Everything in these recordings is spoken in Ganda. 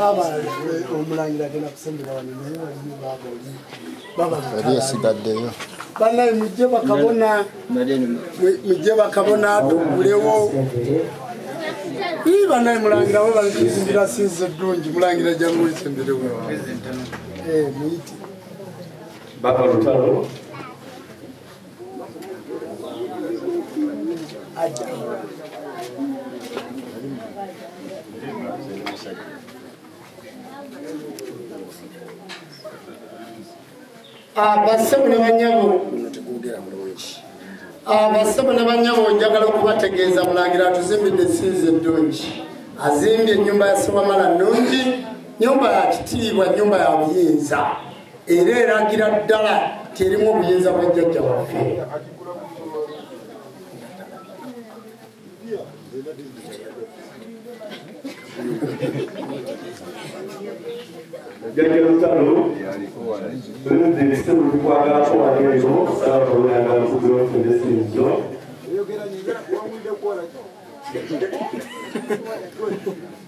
Baaba omulangira agenda kusembera wano naye walimu baaba oli baaba Yali yasigaddeyo. Banaye mujje bakabona, mujje bakabona tugulewo. Ii, banaye mulangira we balituzimbira sinza eddungi. Mulangira jangu wesemberewo. Muyite Baba Lutalo. Ajja. Abassebo ne banyabo, abassebo ne banyabo, njagala okubategeeza mulangira atuzimbidde essinza eddungi. Azimbye ennyumba ya Ssewamala nnungi, nyumba ya kitiibwa, nyumba ya buyinza, era eragira ddala nti erimu obuyinza bwa jjajja waffe. Jjajja Lutalo, tuludde ebisebo tukwagalako wano eno, saba katonda ntugulewo ffenna essinzizo.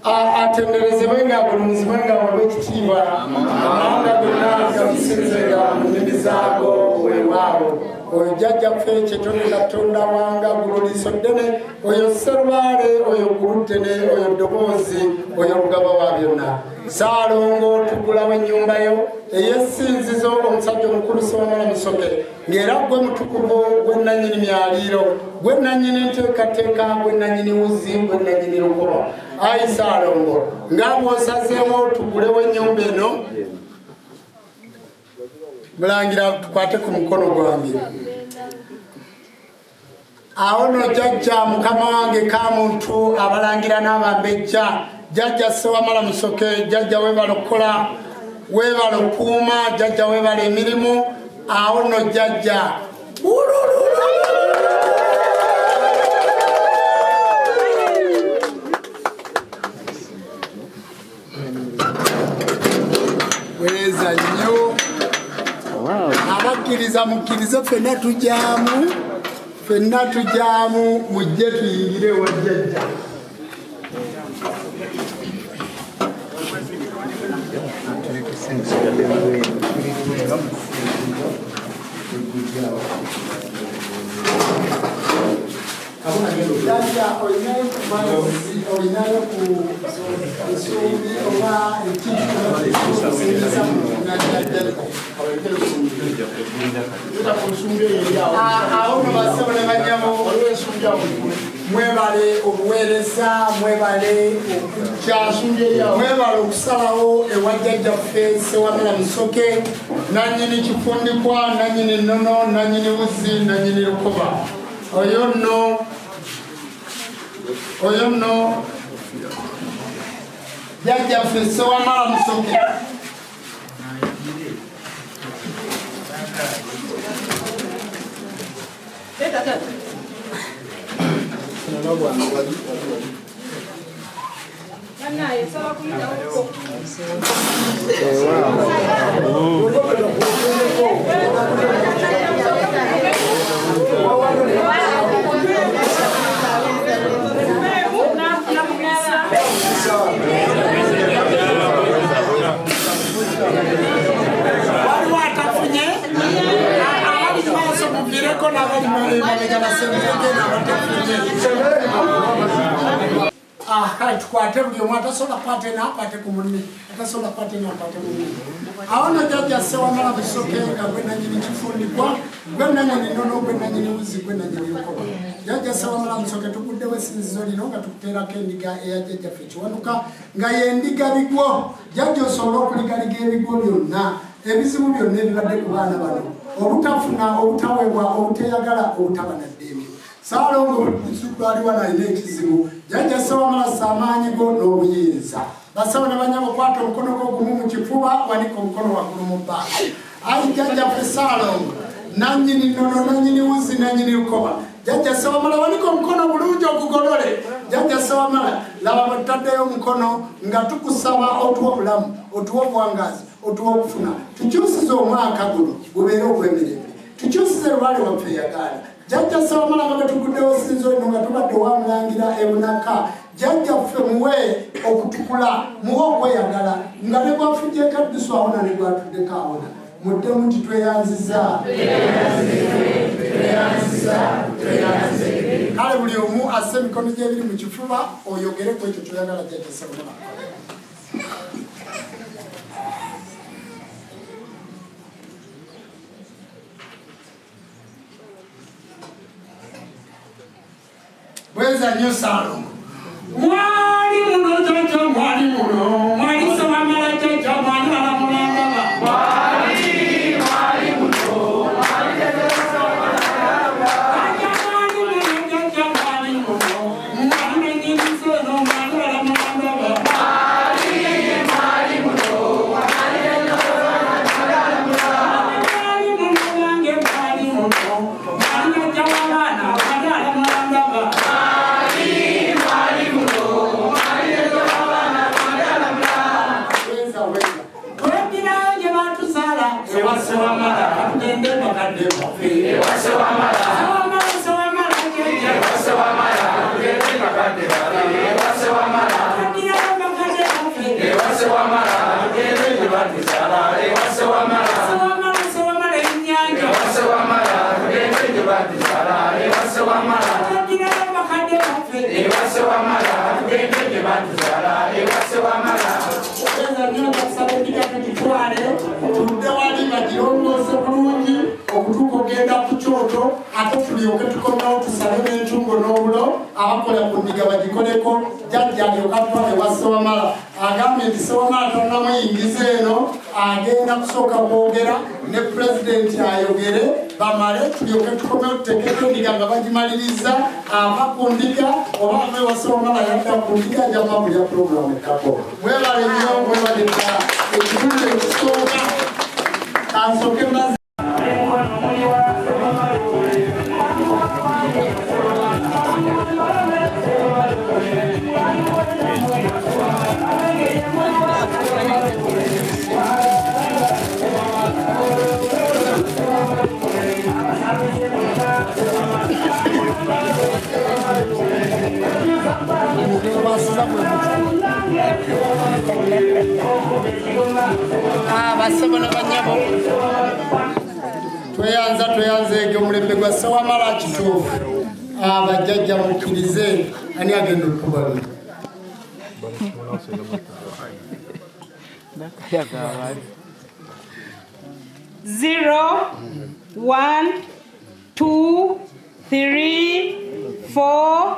Atenderezebwe nga agulumizibwe nga aweebwa ekitiibwa, amawanga gonna gamusinze nga mu nnimi zaago. Weewaawo oyo jjajjaffe Kyetonde Katonda wanga ggulu liiso ddene, oyo Sserubaale, oyo ggulu ddene, oyo ddoboozi, oyo lugaba wa byonna. Saalongo, tugulawo ennyumba yo ey'essinzizo, omusajja omukulu Ssewamala Musoke, ng'era gwe mutukuvu, gwe nannyini myaliiro, gwe nannyini nteekateeka, gwe nannyini wuzi, gwe nannyini lukuba. Ayi Saalongo, nga bw'osazeewo tugulewo ennyumba eno, mulangira tukwate ku mukono gwange. Awo no jjajja mukama wange kamuntu abalangira n'abambejja, jjajja Ssewamala Musoke, jjajja weebala okukola, weebala okukuuma, jjajja weebala emirimu. Awo no jjajja weeza nnyo. Abakkiriza mukkirize, ffenna tujaamu, ffenna tujaamu, mujje tuyingire ewa jjajja. Jjajja, olinayo ku mazzi, olinayo ku nsumbi oba ekintu? Awo no basebo ne banyabo, mwebale obuweereza, mwebale okujja, mwebale okusalawo ewa jjajjaffe Ssewamala Musoke, nannyini kifundikwa, nannyini nnono, nannyini wuzi, nannyini lukoba. Oyo nno, oyo nno jjajjaffe Ssewamala Musoke. Waliwo atafunye? Abali maaso muvireko, n'abali mabega basembereko n'abatafunye. Kale tukwate, buli omu atasobola kukwata eno akwate ku munne, atasobola kukwata eno akwate munne. Awo no jjajja Ssewamala Musoke, nga gwe nanyini kifundikwa, gwe nanyini nnono, gwe nanyini wuzi, gwe nanyini lukoba, jjajja Ssewamala Musoke, tuguddewo essinzizo lino nga tukuteerako endiga eya jjajjaffe Kiwanuka, nga yendiga bigwo. Jjajja, osobole okuligaliga ebigwo byonna, ebizibu byonna ebibadde ku baana bano, obutafuna, obutawebwa, obuteyagala, obutaba na ddembe. Saalongo, bali wano alina ekizibu, jjajja Ssewamala, amaanyi go n'obuyinza. Basawo ne banyabo, kwata omukono gwo gumu mu kifuba, wanika omukono waggulu mu bbanga. Ayi jjajjaffe Saalongo, nannyini nnono, nannyini wuzi, nannyini lukoba, jjajja Ssewamala, wanika omukono bulungi ogugolole. Jjajja Ssewamala, laba bwe tutaddeyo omukono nga tukusaba otuwa obulamu, otuwa obuwangazi, otuwa okufuna. Tukyusize omwaka guno gubeere ogw'emirembe, tukyusize lubaale waffe yagaana. Jjajja Ssewamala, nga bwe tuguddewo sinzo eno nga tubadde wamulangira ebunaka. Jjajjaffe muwe okutukula, muwe okweyagala, nga ne gwafuggyeko addusu awona, ne gwatuddeko awona. Muddemu nti tweyanziza. Kale buli omu asse emikono gye ebiri mu kifuba oyogere ku ekyo kyoyagala jjajja Ssewamala. Bweza nnyo Ssaalongo. Mwali muno jjajja, mwali muno, mwali Ssewamala jjajja, mwali alamulangaba. Mwali muno, jjajja, mwali muno, mwali nannyini nsi eno, mwali alamulangaba. Mwali muno wange, mwali muno, mwali jjajja w'abaana, mwali alamulangaba. Bweza, bweza. Tweddirayo gye baatuzaala ewa Ssewamala, katugende bakadde baffe. Ssewamala, Ssewamala jjajja. Tweddirayo bakadde baffe. Ssewamala, Ssewamala ennyanja. Tweddirayo bakadde baffe. Bweza nnyo, nkusaba endiga tugitwale tudde wali bagirongoose bulungi okutuuka ogenda ku kyoto, ate tulyoke tukomewo tusabe n'entungo n'obulo. Abakola ku ndiga bagikoleko, jjajja alyoke atwale ewa Ssewamala. Agambye nti Ssewamala tannamuyingiza eno, agenda kusooka kwogera ne pulezidenti ayogere, bamale tulyoke tukomewo tuteekeko endiga nga bagimaliriza. Ava ku ndiga oba ava ewa Ssewamala yadda ku ndiga, ajja kulya pulogulaamu ettako. Mwebale nnyo, mwebale ddala. Ekitundu ekisooka kansooke mbaze. Basebo ne banyabo, tweyanza, tweyanzeege omulembe gwa Ssewamala. Kituufu, abajjajja mukkirize. Ani agenda okutubalira? 0, 1, 2, 3, 4,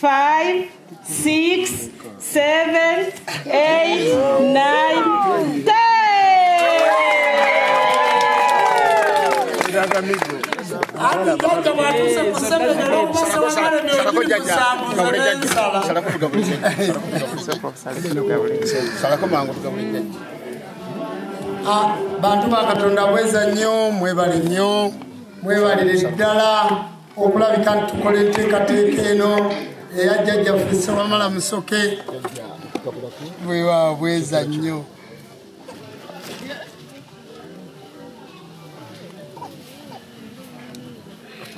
5, 6, 7, 8, 9, 10. Ati jjajja bw'atuuse ku 7 olwokuba Ssewamala negiri musanvu nze n'ensala. Salako mangu tugabule jjajja. Ah, bantu ba Katonda, bweza nnyo, mwebale nnyo, mwebalire ddala okulabika nti tukola enteekateeka eno eya jjajjaffe Ssewamala Musoke. Bwewaawo, bweza nnyo.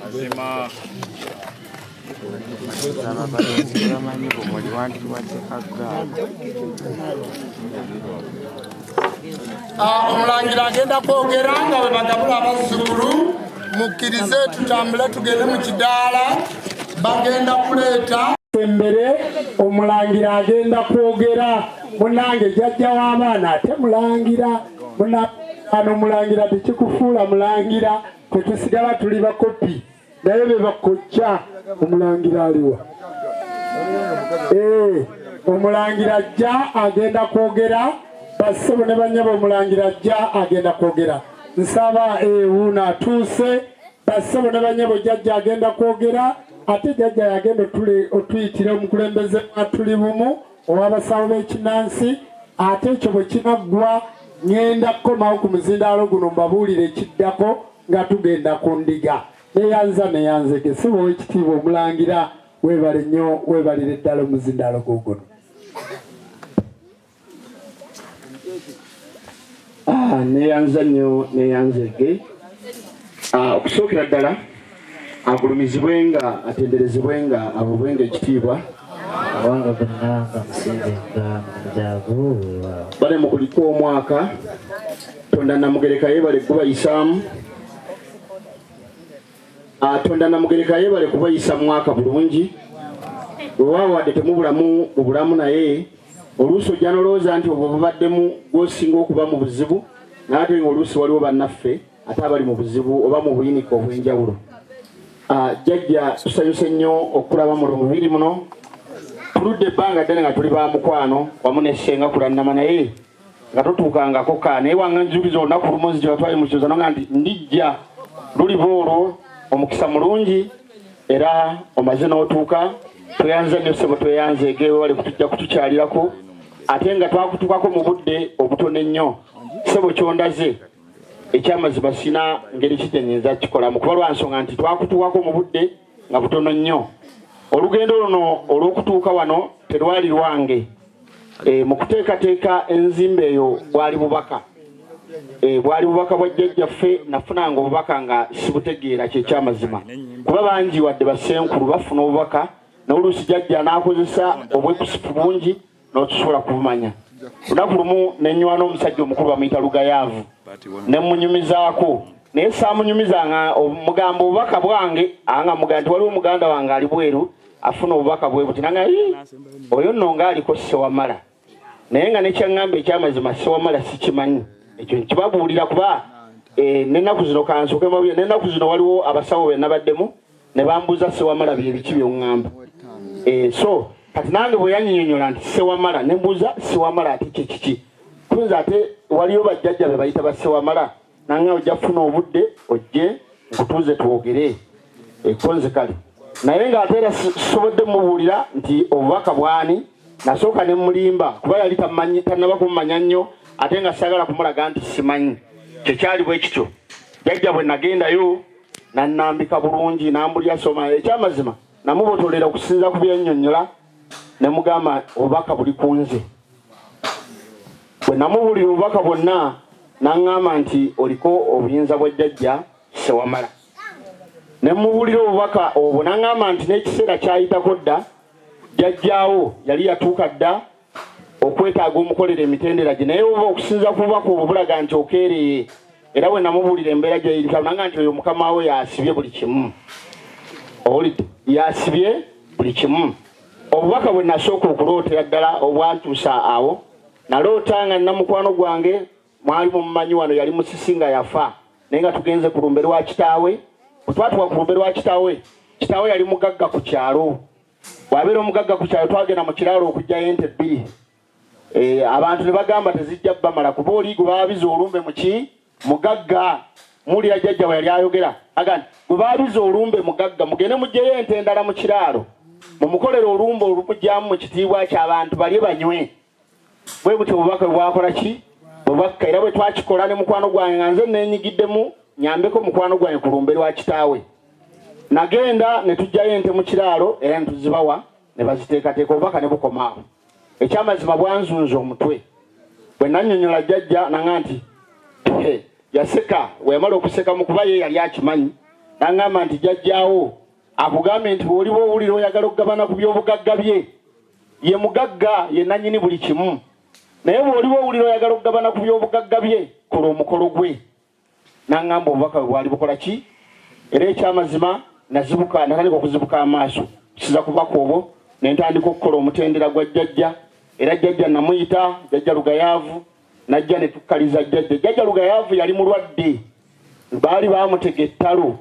Mazima. Ababalenzi bamanyi bumuli wandituwadde kaggaali. Ah, omulangira agenda kwogera nga bwe bagabula abazzukulu. Mukkirize tutambule tugende mu kidaala, bagenda kuleeta embere. Omulangira agenda kwogera. Munange jjajja w'abaana ate mulangira ano, mulangira tekikufuula mulangira, tetusigala tuli bakopi naye be bakojja. Omulangira aliwa? Eh, omulangira ajja agenda kwogera. Bassebo ne banyabo, omulangira ajja agenda kwogera. Nsaba ewuuna atuuse. Bassebo ne banyabo, jjajja agenda kwogera, ate jjajja yagenda otuyitira omukulembeze wa Tuli Bumu ow'abasawo b'ekinansi. Ate ekyo bwe kinaggwa, ŋŋenda kukomawo ku muzindaalo guno mbabuulire ekiddako nga tugenda ku ndiga. Neyanza, neyanzege. Ssebo ow'ekitiibwa omulangira, weebale nnyo, weebalire ddala omuzindaalo guguno. Ah, neyanza nnyo, neyanzege. Ah, okusookera ddala agulumizibwe nga atenderezebwe nga awebwenga ekitiibwa. Amawanga gonna gamusinzenga mirimu gyago weewaawo. Bale mukuliko omwaka Tonda Namugereka yeebale kubayisaamu. Tonda Namugereka yeebale kubayisa mwaka bulungi. Weewaawo wadde temubulamu mu bulamu, naye oluusi ojja n'olowooza nti obwo bubaddemu gw'osinga okuba mu buzibu, naye ate ng'oluusi waliwo bannaffe ate abali mu buzibu oba mu buyinike obw'enjawulo. Jjajja tusanyuse nnyo okulaba mu lubiri muno. Tuludde ebbanga ddene nga tuli ba mukwano wamu ne Ssenga Kulannama, naye nga totuukangako ka, naye wanga njukiza olunaku lumu nzija watwale mu kibuuzo nga nti ndijja luliba olwo. Omukisa mulungi era omaze n'otuuka. Tweyanze nnyo ssebo, tweyanze egewe wali kutujja kutukyalirako, ate nga twakutuukako mu budde obutono ennyo. Ssebo kyondaze ekyamazima sina ngeri ki gye nnyinza kukikolamu, kuba lwa nsonga nti twakutuukako mu budde nga butono nnyo. Olugendo luno olw'okutuuka wano terwali lwange. Mu kuteekateeka enzimba eyo bwali bubaka, bwali bubaka bwa jjajjaffe. Nafunanga obubaka nga sibutegeera, kyekyamazima, kuba bangi wadde bassenkulu bafuna obubaka, n'oluusi jjajja n'akozesa obwekusifu bungi n'otusobola kubumanya. Lunaku lumu nenywana omusajja omukulu bamuyita Lugayaavu, ne munyumizaako, naye saamunyumizanga mugamba obubaka bwange, anga mugamba nti waliwo muganda wange ali bweru afuna obubaka bwe buti, nanga oyo nno ng'aliko Ssewamala, naye nga nekyaŋŋamba ekyamazima Ssewamala sikimanyi. Ekyo nkibabuulira kuba n'ennaku zino kansooke mbabulire, n'ennaku zino waliwo abasawo be nabaddemu ne bambuuza Ssewamala bye biki by'oŋŋamba. So kati nange bwe yanyinyonnyola nti Ssewamala, ne mbuuza Ssewamala ate kye kiki, kunze ate waliyo bajjajja be bayita ba Ssewamala, nange ojja kufuna obudde ojje nkutuuze twogere ekonze kale. Naye ng'ate era sisobodde mubuulira nti obubaka bwani. Nasooka ne mulimba kuba yali tamanyi, tannaba kummanya nnyo, ate nga saagala kumulaga nti simanyi. Kyekyali bwe kityo. Jjajja bwe nagendayo nannambika bulungi, nambulya soma ekyamazima, namubotolera okusinza ku byennyonnyola, ne mugamba obubaka buli ku nze. Bwe namubuulira obubaka bwonna, n'aŋŋamba nti oliko obuyinza bwa jjajja Ssewamala. Ne mubuulira obubaka obwo, n'aŋŋamba nti n'ekiseera kyayitako dda, jjajjaawo yali yatuuka dda okwetaaga omukolera emitendera gye, naye oba okusinza ku bubaka obwo bulaga nti okeereye. Era bwe namubuulira embeera gyeyita, nanga nti oyo mukama we yasibye buli kimu, owulidde, yasibye buli kimu. Obubaka bwe nasooka okulootera ddala obwantuusa awo, naloota nga nina mukwano gwange, mwali mumumanyi wano, yali musisi nga yafa, naye nga tugenze ku lumbe lwa kitaawe. Bwe twatuuka ku lumbe lwa kitaawe, kitaawe yali mugagga ku kyalo. Bw'abeera omugagga ku kyalo, twagenda mu kiraalo okuggyayo ente bbiri. Abantu ne bagamba tezijja bamala, kuba oli gwe baabiza olumbe muki mugagga. Muwulira jjajja bwe yali ayogera aga nti gwe baabiza olumbe mugagga, mugende muggyeyo ente endala mu kiraalo mumukolere olumbe olumugyamu mu kitiibwa ky'abantu balye banywe. Bwe butyo obubaka bwe bwakola ki bwe bwakka. Era bwe twakikola ne mukwano gwange, nga nze neenyigiddemu nyambeko mukwano gwange ku lumbe lwa kitaawe, nagenda ne tuggyayo ente mu kiraalo era ne tuzibawa ne baziteekateeka. Obubaka ne bukoma awo. Ekyamazima bwanzunza omutwe. Bwe nannyonnyola jjajja, nanga nti yaseka. Bwe yamala okuseka, mu kuba ye yali akimanyi, n'aŋŋamba nti jjajjaawo akugambye nti bw'oliba owulira oyagala okugabana ku by'obugagga bye, ye mugagga, ye nannyini buli kimu, naye bw'oliba owulira oyagala okugabana ku by'obugagga bye, kola omukolo gwe. N'aŋŋamba obubaka bwe bwali bukola ki. Era ekyamazima nazibuka, natandika okuzibuka amaaso kiza kubaka obwo, ne ntandika okukola omutendera gwa jjajja. Era jjajja namuyita jjajja Lugayaavu, najja ne tukkaliza jjajja. Jjajja Lugayaavu yali mulwadde, baali baamutega ettalo,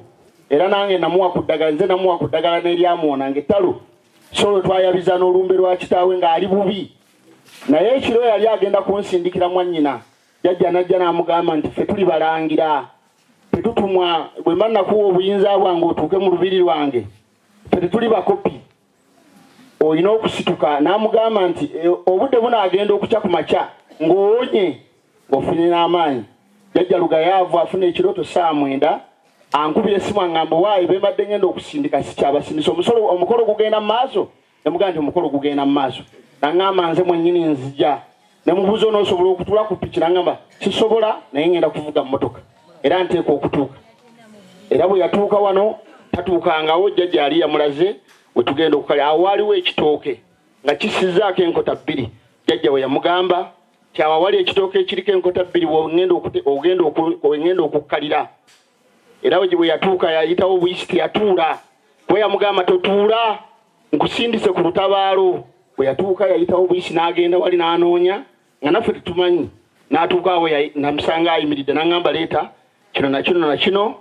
era nange namuwa ku ddagala, nze namuwa ku ddagala n'eryamuwona ng'ettalo. So lwe twayabiza n'olumbe lwa kitaawe ng'ali bubi, naye ekiro yali agenda kunsindikira mwannyina. Jjajja najja n'amugamba nti ffe tuli balangira, tetutumwa, bwe mba nakuwa obuyinza bwange otuuke mu lubiri lwange, ffe tetuli bakopi, olina okusituka. N'amugamba nti obudde bunaagenda okukya ku makya ng'owonye ng'ofunye n'amaanyi. Jjajja Lugayaavu afuna ekirooto ssaawa 9, ankubira essimu aŋŋamba, waayi bembadde ngenda okusindika sikyabasindisa, omukolo gugenda mu maaso? Ne mugamba nti omukolo gugenda mu maaso. Naŋŋamba nze mwennyini nzija. Ne mubuuza onoosobola okutuula ku piki? Naŋŋamba sisobola, naye ngenda kuvuga mmotoka era nteekwa okutuuka. Era bwe yatuuka wano tatuukangawo, jjajja yali yamulaze we tugenda okukala. Awo waaliwo ekitooke nga kisizaako enkota bbiri. Jjajja we yamugamba nti awo awali ekitooke ekiriko enkota bbiri w'ogenda okukkalira. Era bwe yatuuka yayitawo buyisi, teyatuula, kuba yamugamba totuula nkusindise ku lutabaalo. Bwe yatuuka yayitawo buyisi n'agenda wali n'anoonya nga naffe tetumanyi, n'atuuka awo namusanga ayimiridde n'aŋŋamba leeta kino na kino na kino.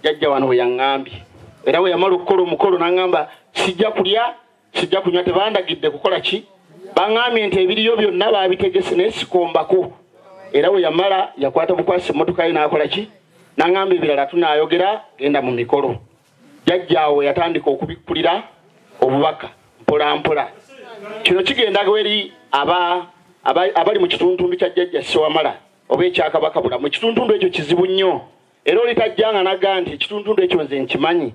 Jjajja wano we yaŋŋambye, era bwe yamala okukola omukolo n'aŋŋamba sijja kulya sijja kunywa, tebandagidde kukola ki, baŋŋambye nti ebiriyo byonna baabitegese naye sikombako. Era bwe yamala yakwata bukwasi emmotoka ye n'akola ki, n'aŋŋamba ebirala tunaayogera, genda mu mikolo. Jjajja awo yatandika okubikkulira obubaka mpola mpola. Kino kigenda eri abali mu kituntundu kya Jjajja Ssewamala oba ekyakabaka Bulamu. Ekituntundu ekyo kizibu nnyo, era oli tajjanga n'agamba nti ekituntundu ekyo nze nkimanyi,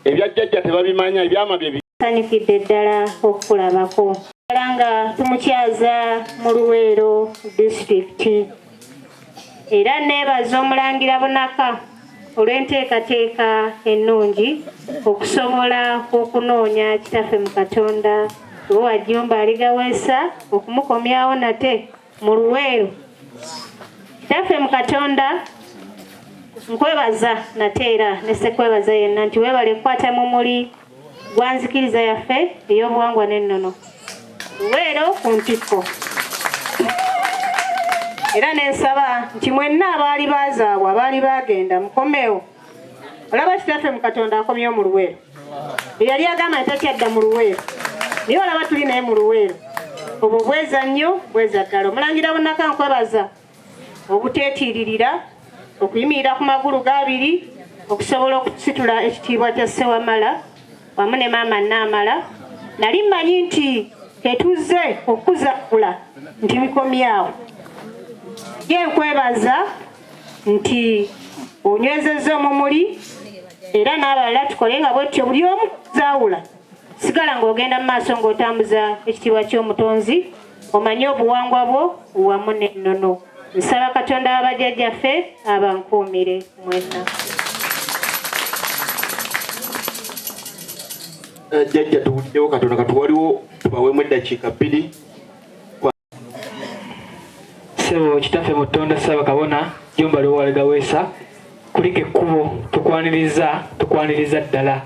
ebya jjajja tebabimanya, ebyama bye. Nsanyukidde ddala okukulabako ddala nga tumukyaza mu Luweero disitulikiti, era neebaza Omulangira Bunaka olw'enteekateeka ennungi okusobola okunoonya Kitaffe mu Katonda Lubowa Jjumba Aligaweesa okumukomyawo nate mu Luweero. Kitaffe mu Katonda, nkwebaza nate era ne ssekwebaza yenna nti weebale kukwata mumuli gwa nzikiriza yaffe ey'obuwangwa n'ennono Luweero ku ntikko. Era ne nsaba nti mwenna abaali bazaabwa abaali baagenda mukomewo. Olaba Kitaffe mu Katonda akomyewo mu Luweero, eyali agamba nti takyadda mu Luweero, naye olaba tuli naye mu Luweero. Obwo bweza nnyo, bweza ddala. Omulangira Bunaka, nkwebaza obuteetiiririra okuyimirira ku magulu g'abiri okusobola okusitula ekitiibwa kya Ssewamala wamu ne maama Naamala. Nali mmanyi nti tetuzze okuzaakula nti bikomyawo, ye nkwebaza nti onywezezza omumuli, era n'abalala tukole nga bwetyo, buli omu zaawula. Sigala ng'ogenda mu maaso ng'otambuza ekitiibwa ky'omutonzi, omanye obuwangwa bwo wamu n'ennono. Nsaba Katonda w'abajjajjaffe abankuumire mwenna. Jjajja tuwuliddewo katono, katuwaliwo tubaweemu eddakiika 2. Ssebo Kitaffe Mutonda Ssaabakabona Jjumba Lubowa Aligaweesa, kuliko ekkubo, tukwaniriza, tukwaniriza ddala,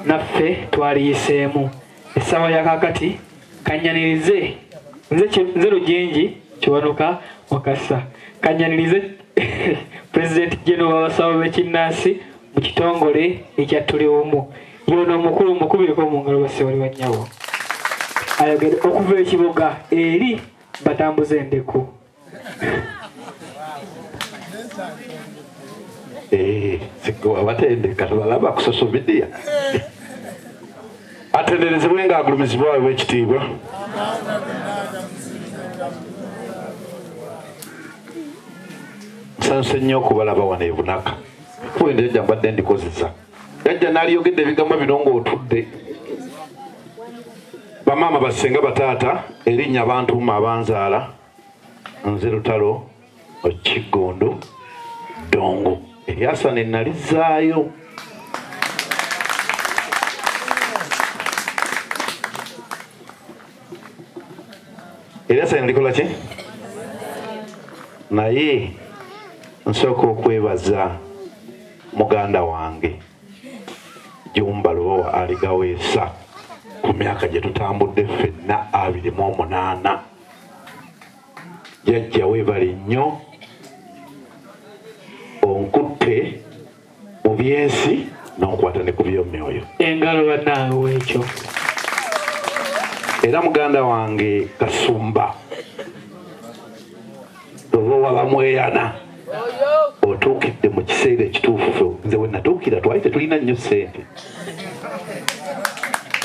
naffe twaliyiseemu. Essaawa ya kaakati kanyanirize nze Lujingi Kiwanuka Mukasa, kanyanirize President General w'abasawo b'ekinnansi mu kitongole ekya Tuli Bumu, yono omukulu mukubireko mu ngalo bassebo bannyabo, ayogere okuva ekibuga eri batambuza endeku. Abatendeka tebalaba ku social media. Atenderezebwe nga agulumizibwa aweebwa ekitiibwa. Nsanyuse nnyo okubalaba wano e Bunaka. Kuba jjajja mbadde ndikozesa. Jjajja n'aliyogedde ebigambo bino ng'otudde. Bamaama, bassenga, bataata, erinnya bantuuma abanzaala nze Lutalo Kiggundu Ddongo, eryasana enalizaayo. Eryasana likola ki? Naye nsooka okwebaza muganda wange Jjumba Lubowa Aligaweesa ku myaka gye tutambudde ffenna 28. Jjajja weebale nnyo, onkutte mu byensi n'onkwata ne ku by'omyoyo. Engalo bannaawe ekyo. Era muganda wange Kasumba Lubowa bamweyana, otuukidde mu kiseera ekituufu. Nze we natuukira twali tetulina nnyo ssente,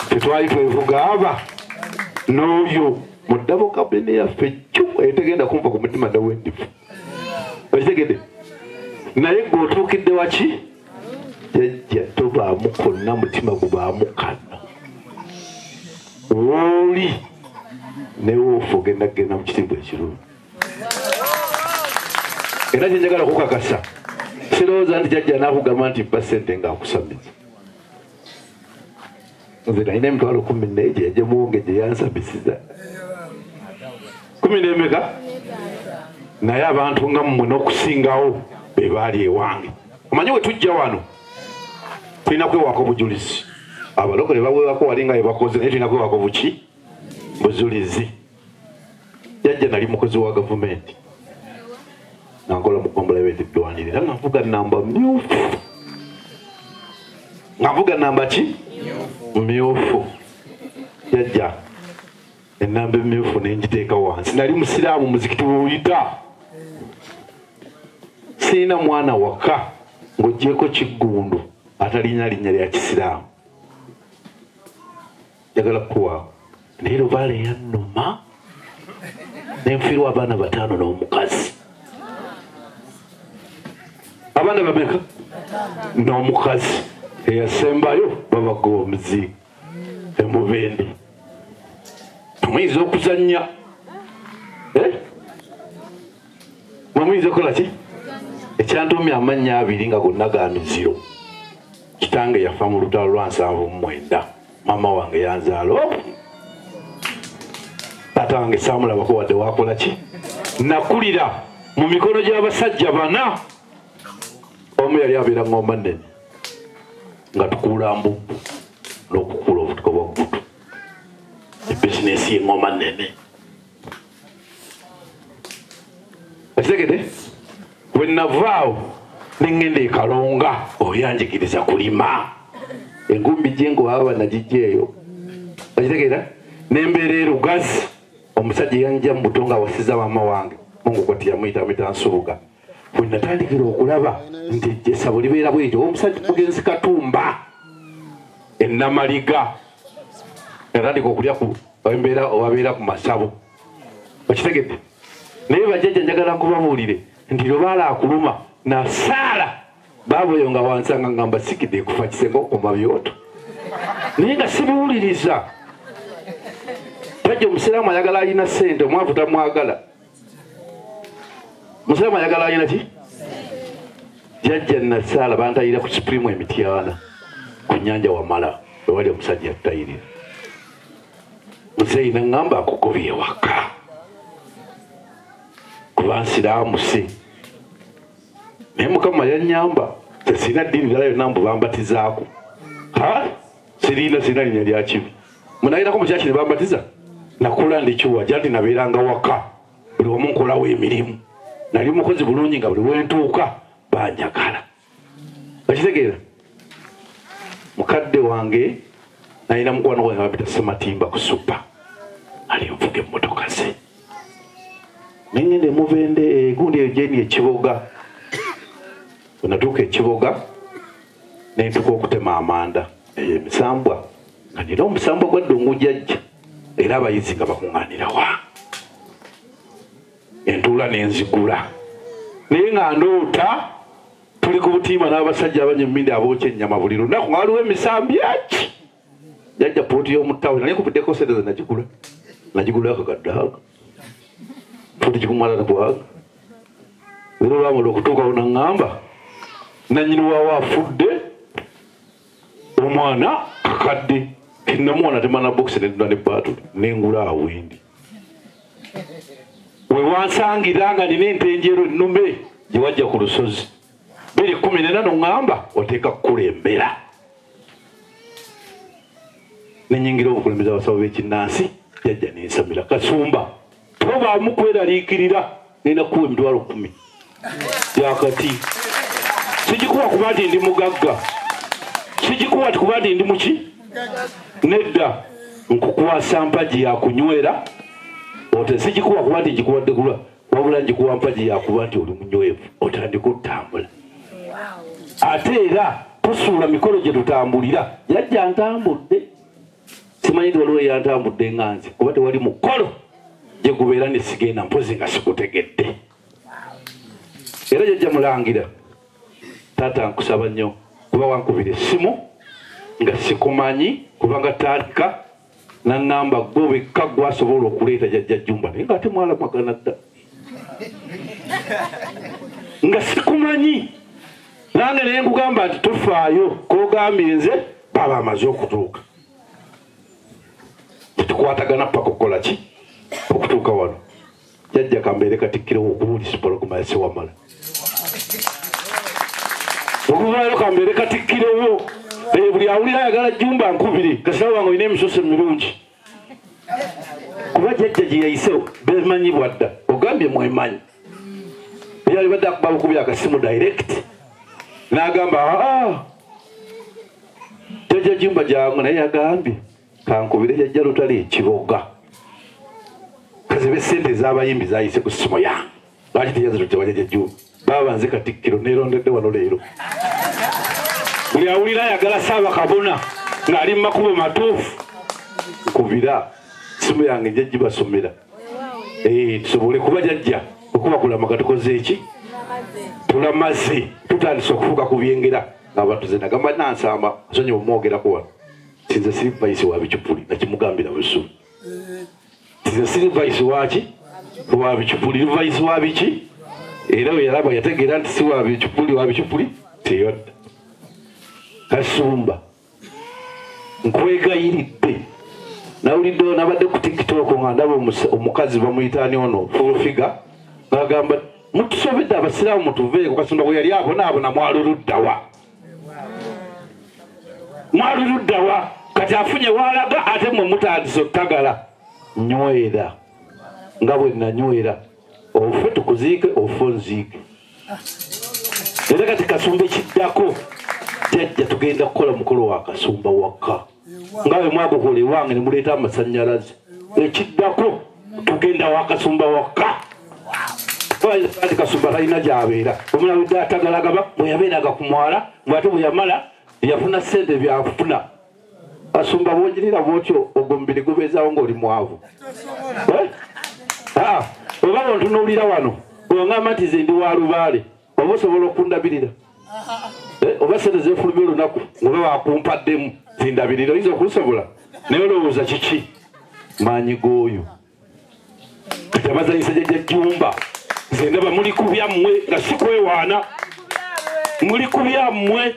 tetwali twevuga aba n'oyo mu ddabo kabine yaffe ccu etegenda kunva ku mutima nawendifu, okitegedde? Naye gwe otuukidde waki? Jjajja tobaamu konna, mutima gubaamu kano wooli newoofu ogenda kugenda mu kitiibwa ekirungi. Era kyenjagala kukakasa, sirowooza nti jjajja naakugamba nti mpa ssente ng'akusamiza. Nze nalina emitwalo 14 gye muwonge gye yansabisiza. 10 n'emeka? Naye abantu nga mmwe n'okusingawo be baali ewange. Omanyi we tujja wano tulina kwewaako bujulizi. Abalokole baweewako wali nga bebakoze, naye tulina kwewaako buki? Bujulizi. Jjajja nali mukozi wa gavumenti nga nkola mu ggombolola y'eddwaniro era nga nvuga namba myufu. Nga nvuga namba ki? Myufu. Jjajja ennamba emyufu ne ngiteeka wansi. Nali musiraamu muzikiti w'oyita. Sirina mwana waka ng'oggyeeko Kiggundu atalina linnya lya kisiraamu. Njagala kukuwaako. Naye lubaale yannuma ne nfiirwa abaana 5 n'omukazi. Abaana bameka? N'omukazi. Eyasembayo babagoba omuzigo emubende. Muyinza okuzannya. Mwe muyinza okukola ki? Ekyantuumya amannya 2 nga gonna ga miziro. Kitange yafa mu lutalo lwa 79. Maama wange yanzaala. Taata wange saamulabako wadde waakola ki? Nakulira mu mikono gy'abasajja 4. Omu yali abeera Ngomba Nnene nga tukuula mbubbu n'okukuula obutuka bwa bbutu. Ebizinensi y'Engomba Nnene. Okitegedde? Bwe navaawo ne ŋŋenda e Kalonga, oyanjigiriza kulima. Enkumbi gye ngwaba nagijja eyo. Okitegeera? Ne mbeera e Lugazi, omusajja yanjja mu buto ng'awasizza maama wange. Mungu kwati yamuyita amuyita Nsubuga. Bwe natandikira okulaba nti ejjesa bwe libeera bw'etyo, omusajja mugenzi Katumba e Namaliga natandika okulya ku embeera owabeera ku masabo. Okitegedde? Naye bajjajja njagala nkubabuulire nti lubaale akuluma nasaala baaba oyo nga wansanga nga mbasikidde ekufa kisenga okukuma byoto. Naye nga sibiwuliriza. Jjajja omusiraamu ayagala alina ssente, omwavu tamwagala. Musiraamu ayagala alina ki? Jjajja nasaala bantayira ku Supreme Emityana ku nnyanja Wamala we wali omusajja atutayirira. Muzeeyi n'aŋŋamba akugobye ewaka kuba nsiraamuse. Naye Mukama yannyamba, nze sirina ddiini ddala yonna mbu bambatizaako. Ha? Sirina linnya lya kibi. Munayinako mu kyaki ne bambatiza? Nakula ndi kiwa, gya nti nabeeranga waka. Buli omu nkolawo emirimu. Nali mukozi bulungi nga buli we ntuuka banjagala. Okitegeera? Mukadde wange nalina mukwano gwange bamuyita Ssematimba ku Super. Ali nvuga emmotoka ze. Ne ŋŋenda e Mubende, egundi eyo gye ndi e Kiboga. Bwe natuuka e Kiboga, ne ntuuka okutema amanda. Eyo emisambwa. Nga nina omusambwa gwa Ddungu jjajja. Era abayizi nga bakuŋŋaanira wa? Entuula ne nzigula. Naye nga ndoota tuli ku butimba n'abasajja abanywa emmindi abookya ennyama buli lunaku nga waliwo emisambi eki. Jjajja ppooti y'omu ttawuni nali nkubiddeko ssente ze nagigula. Nagigula akakadde ako. Ppooti gikumala nakuwaaga. Era olwamala okutuukawo n'aŋŋamba nannyini waawo afudde omwana kakadde. Namuwa natema na bokisi ne ntunda ne bbaatule ne ngula awo wendi. We wansangira nga nina ente enjeru ennume gye wajja ku lusozi. 2014 n'oŋŋamba oteeka kukulembera. Ne nnyingira obukulembeze abasawo b'ekinnansi, jjajja ne nsamira. Kasumba, tobaamu kweraliikirira, ngenda kukuwa emitwalo 10 gyakati. Sigikuwa kuba nti ndi mugagga, sigikuwa nti kuba nti ndi muki, nedda, nkukwasa mpagi ya kunywera. Ote sigikuwa kuba nti ngikuwadde kulwa, wabula ngikuwa mpagi ya kuba nti oli munywevu, otandika otambula. Ate era tusuula mikolo gye tutambulira. Jjajja ntambudde, simanyi nti waliwo eyantambudde nga nze, kuba tewali mukolo gye gubeera ne sigenda mpozi nga sikutegedde. Era jjajja mulangira, taata nkusaba nnyo kuba wankubira essimu nga sikumanyi, kubanga tandika n'aŋŋamba ggwe wekka ggwe asobola okuleeta jjajja Jjumba, naye ng'ate mwalamagana dda nga sikumanyi. Nange ne nkugamba nti tofaayo, k'ogambye nze baaba amaze okutuuka. Tetukwatagana paka okukola ki? Okutuuka wano. Jajja kambeere katikkiro okubuulisa Mpologoma ya Ssewamala. Oluvaayo kambeere katikkirowo. Buli awulira ayagala Jjumba nkubiri, kasita wange olina emisoso emirungi. Kuba jjajja gye yayise bemanyi bwadda, ogambye mwemanyi. Yali badde akuba bukubi akasimu direct n'agamba aa jjajja Jjumba jangu, naye yagambye kankubire jjajja Lutale ekiboga kazibe ssente ez'abayimbi zayise ku ssimu yange. Lwaki teyazitudde wa jjajja Jjumba? Baaba nze katikkiro neerondedde wano leero. Buli awulira ayagala Ssaabakabona ng'ali mu makubo matuufu, nkubira ssimu yange nja gibasomera. Tusobole kuba jjajja okuba kulamaga tukoze eki? Tulamaze, tutandise okufuuka ku byengera ng'abantu ze nagamba Nansamba nsonyiwa omwogerako wano. Sinze siri vice wa bicupuli, nakimugambira busu. Sinze siri vice waki? Wa bicupuli, vice wa biki? Era we yalaba yategeera nti si wa bicupuli, wa bicupuli teyodda. Kasumba nkwegayiridde, nawulidde nabadde ku TikTok nga ndaba omukazi bamuyita ani ono full figure ng'agamba mutusobedde abasiraamu mutuveeko. Kasumba bwe yali abonaabona mwaluluddawa, mwaluluddawa kati afunye waalaga ate mmwe mutandise ottagala. Nywera nga bwe nanywera, ofe tukuziike, ofe onziike. Era kati Kasumba ekiddako jjajja tugenda kukola mukolo wa Kasumba waka nga bwe mwagukola ewange ne muleeta amasannyalaze. Ekiddako tugenda wa Kasumba waka. Kati Kasumba talina gy'abeera, omulabidde atagalagaba bwe yabeeraga ku mwala, ng'ate bwe yamala yafuna ssente byafuna. Kasumba bw'ogirira bw'otyo ogwo omubiri gubeezaawo ng'oli mwavu. Oba bw'ontunuulira wano bw'ongamba nti nze ndi wa lubaale, oba osobola okundabirira? Oba ssente zeefulumya olunaku ng'oba wakumpaddemu zindabirira, oyinza okunsobola? Naye olowooza kiki? Maanyi g'oyo. Kati abazanyisa jjajja Jjumba nze ndaba muli ku byammwe nga si kwewaana, muli ku byammwe.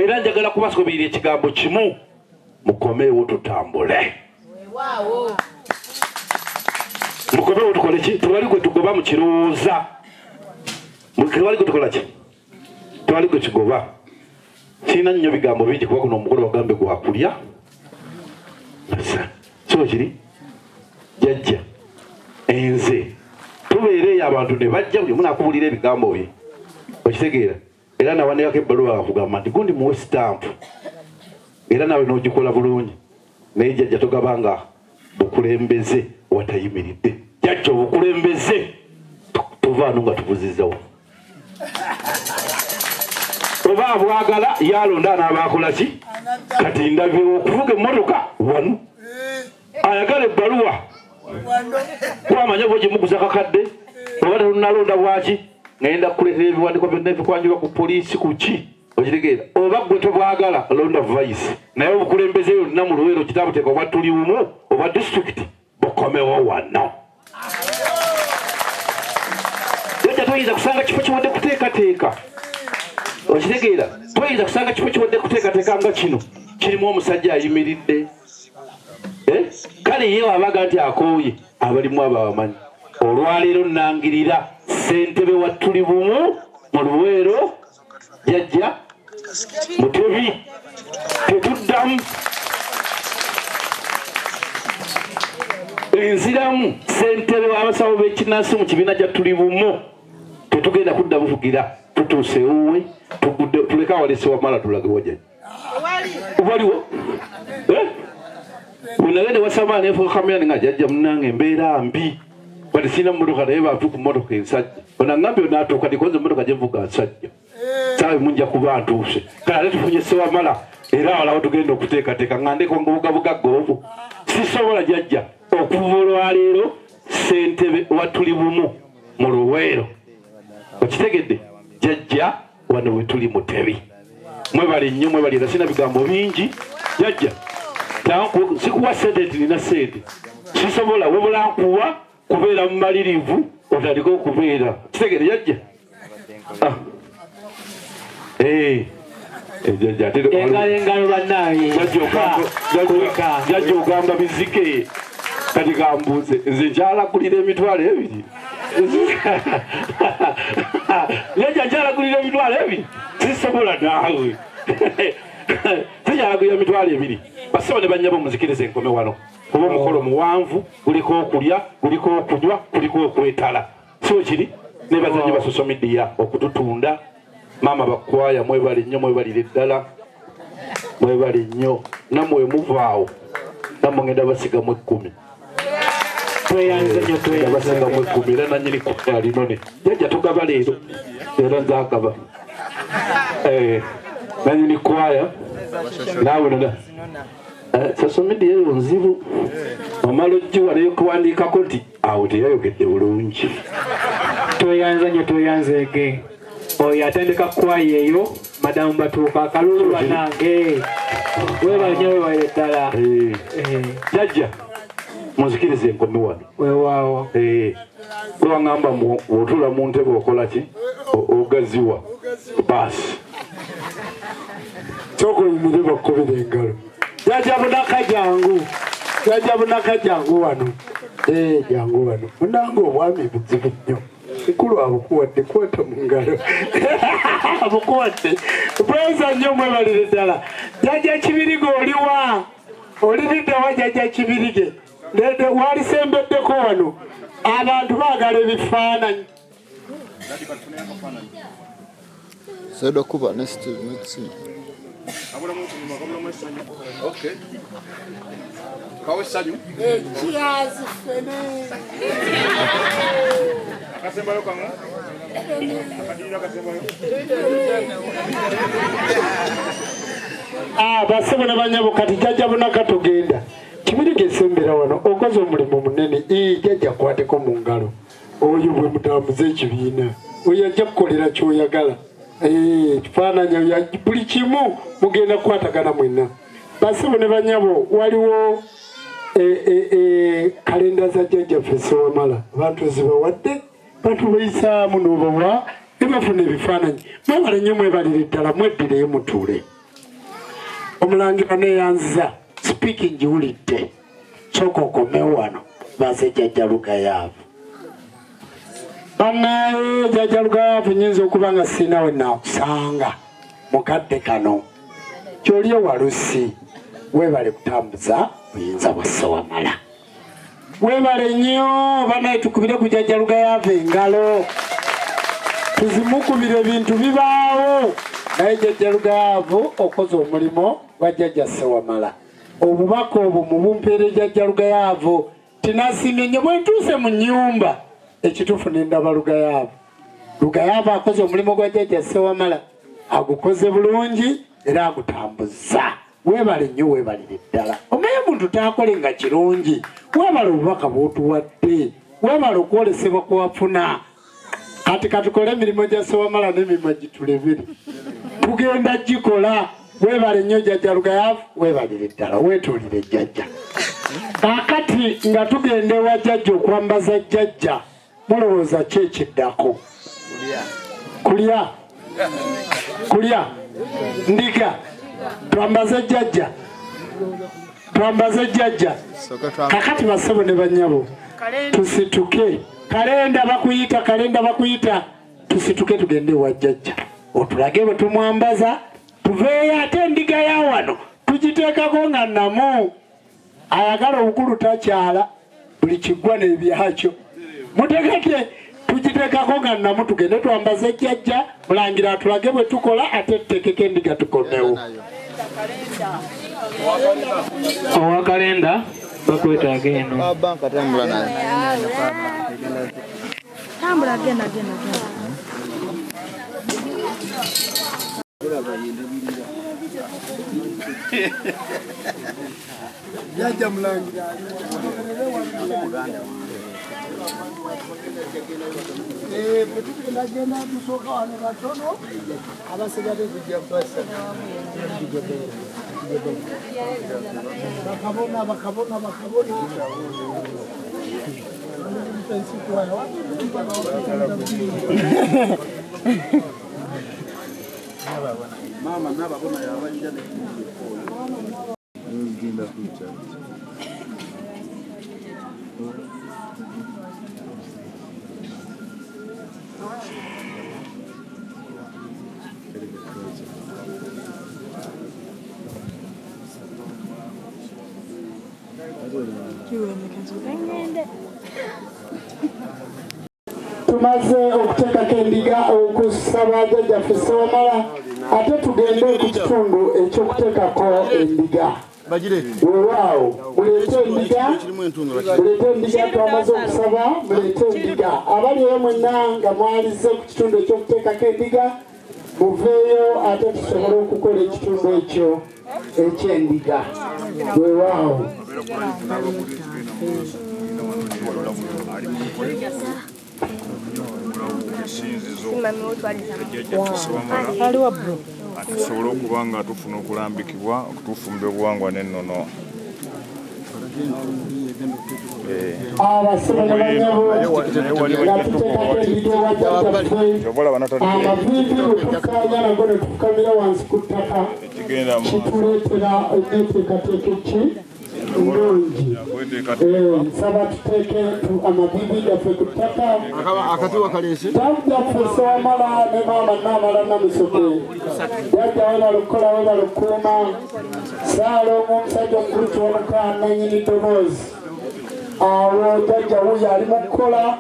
Era njagala kubasoberera ekigambo kimu, mukomeewo tutambule. Mukomeewo tukole ki? Tewali gwe tugoba mu kirowooza, tewali gwe tukola ki? Tewali gwe kigoba. Sirina nnyo bigambo bingi kuba guno omukolo wagambe gwa kulya. So kiri jjajja enze tubeera eyo abantu ne bajja buli omu n'akubuulira ebigambo bye, okitegeera. Era nawandikako ebbaluwa akugamba nti gundi muwe sitampu, era nawe n'ogikola bulungi. Naye jjajja togabanga bukulembeze watayimiridde. Jjajja obukulembeze tuvaano nga tubuzizzawo. Oba abwagala yalonda anaabakola ki? Kati ndabye okuvuga emmotoka wano, ayagala ebbaluwa kwamanya oba ogimuguza kakadde oba telunalonda bwaki, ngenda kukuleetera ebiwandiiko byonna ebikwanjulwa ku poliisi ku ki, okitegeera. Oba gwe tobwagala londa vice, naye obukulembeze yonna mu Luweero kitabuteeka obwa tuli bumu obwa disitulikiti bukomewo wano. Jjajja toyinza kusanga kifo kiwadde kuteekateeka, okitegeera. Toyinza kusanga kifo kiwadde kuteekateeka nga kino kirimu omusajja ayimiridde. Kale ye abaga nti akooye abalimu ababamanyi. Olwaleero nnangirira ssentebe wa tuli bumu mu Luweero jjajja Mutebi, tetuddamu nziramu ssentebe w'abasawo b'ekinnansi mu kibiina kya tuli bumu, tetugenda kudda buvugira, tutuuse ewuwe, tugudde tuleke awalese wamala tulage wajja waliwo. Bwenagenda wasama nefuuka kamyani nga jjajja munnange embeera mbi, bati sirina mmotoka naye bantu ku mmotoka ensajja onangambye onaatuuka ndikonze emmotoka gye nvuga nsajja saawe munja kuba ntuuse. Kale ate tufunye Ssewamala era awalawo tugenda okuteekateeka nga ndeka ng'obugabugagga obwo sisobola. Jjajja okuva olwaleero ssentebe wa tuli bumu mu Luweero, okitegedde jjajja, wano we tuli Mutebi. Mwebale nnyo, mwebale era sina bigambo bingi. Jjajja sikuwa ssente nti nina ssente, sisobola, wabula nkuwa kubeera mumalirivu otandike okubeera, kitegere jjajja. Engalo engalo bannange. Jjajja ogamba bizike kati kambuuze nze nkyalakulira 20,000. Jjajja nkyalakulira 20,000 sisobola naawe. Sikyalakulira 20,000. Basebo ne bannyabo muzikirize enkome wano kuba omukolo muwanvu, guliko okulya, guliko okunywa, kuliko okwetala. Si kiri nebaza nnyo ba social media okututunda. Maama bakwaya mwebale nnyo, mwebalire ddala, mwebale nnyo. Nammwe muvaawo nammwe ngenda basigamu 10. Tweyanze nnyo, tweyanze. Basigamu 10 era nannyini kwaya alinone. Jjajja tugaba leero era nze agaba. Nannyini kwaya naawe nona. Social media eyo nzibu, omala ojjiwa n'ekuwandiikako nti awo teyayogedde bulungi. Tweyanze nnyo, tweyanzeege. Oyo atendeka kwaya eyo madamu Batuuka akalulu bannange. Weebale nnyo, weebale ddala. Jjajja munzikirize enkome wano. Weewaawo. Lwangamba bw'otuula mu ntebe okola ki? Ogaziwa. Baasi. Sooka oyimire bakukubire engalo. Jjajja Bunaka jangu. Jjajja Bunaka jangu wano. Jangu wano. Munnange obwami buzibu nnyo. Mukulu abukuwadde, kwata mu ngalo. Abukuwadde. Bweza nnyo, mwebalire ddala. Jjajja Kibirige oliwa? Oliridde wa Jjajja Kibirige? Nedde walisembeddeko wano. Abantu baagala ebifaananyi. Sedo kuba ne Steve Maxi. Okay. Kawe sanyu. Cheers fene. Akasembayo kangu. Akadira akasembayo. Basebo ne banyabo kati Jjajja Bunaka tugenda. Kibirige sembera wano okoze omulimu munene. Jjajja kwateko mu ngalo. Oyo bwe mutambuze ekibiina. Oyo ajja kukolera ky'oyagala. Ekifaananyi buli kimu mugenda kukwatagana mwenna. Basebo ne banyabo waliwo kalenda za Jjajjaffe Ssewamala. Abantu zibawadde, batubayisaamu n'obawa ne bafuna ebifaananyi. Mwebale nnyo, mwebalire ddala, mweddireyo mutuule. Omulangira neeyanziza, sipiiki ngiwulidde. Sooka okomewo wano, baze Jjajja Lugayaavu. Bannaye Jjajja Lugayaavu nnyinza okuba nga sirina we naakusanga mu kadde kano. Ky'oli ewalusi, weebale kutambuza buyinza bwa Ssewamala. Weebale nnyo bannaye, tukubire ku Jjajja Lugayaavu engalo. Tuzimukubire ebintu bibaawo. Naye Jjajja Lugayaavu okoze omulimu gwa Jjajja Ssewamala. Obubaka obwo mubumpeere Jjajja Lugayaavu. Tinasiimye nnyo bwe ntuuse mu nnyumba ekituufu ne ndaba Lugayaavu. Lugayaavu akoze omulimu gwa Jjajja Ssewamala, agukoze bulungi era agutambuzza. Weebale nnyo, weebalire ddala. Omanyi omuntu taakole nga kirungi. Weebale obubaka bw'otuwadde, weebale okwolesebwa kwe wafuna. Kati katukole emirimu gya Ssewamala n'emirimu gitulebere. Tugenda gikola. Weebale nnyo Jjajja Lugayaavu, weebalire ddala, weetuulire Jjajja. Kaakati nga tugenda ewa Jjajja okwambaza Jjajja, mulowooza ki ekiddako? Kulya. Kulya. Ndiga. Twambaze Jjajja. Twambaze Jjajja. Kakati basebo ne bannyabo, tusituke. Kalenda bakuyita, kalenda bakuyita. Tusituke tugende ewa Jjajja. Otulage bwe tumwambaza, tuveeyo ate endiga ya wano tugiteekako nga nnamu. Ayagala obukulu takyala, buli kiggwa n'ebyakyo. Mutegeke tugiteekako nga nnamu, tugende twambaze Jjajja. Mulangira atulage bwe tukola ate tuteekeko endiga tukomewo. Owa kalenda bakwetaaga eno. Tambula genda genda genda. Jjajja Mulangira. Bwe tugenda genda tusooka wano batono, abasigadde tujja basa. Bakabona, bakabona, bakabona. Maama nababona yabajja ne genda kuyita. Tumaze okuteekako endiga okusaba jjajjaffe Ssewamala, ate tugende ku kitundu ekyokuteekako endiga. Weewaawo, muleete endiga, muleete endiga, twamaze okusaba, muleete endiga. Abali eyo mwenna nga mwalize ku kitundu ekyokuteekako endiga, muveeyo ate tusobole okukola ekitundu ekyo ekyendiga. Weewaawo. Tusobole okuba nga tufuna okulambikibwa okutufumba obuwangwa n'ennono. Abasebo ne banyabo nga tuteekako endiga ewa jjajjaffe, amaviivi bwe tukkaanya nago ne tufukamira wansi ku ttaka, kituleetera enteekateeka ki ennungi. Nsaba tuteeke amaviivi gaffe ku ttaka. Jjajjaffe Ssewamala ne maama Naamala Namusoke, jjajja weebale okukola, weebale okukuuma. Ssaalongo omusajja omukulu Kiwanuka nannyini ddoboozi. Awo jjajja wuuyo ali mu kukola,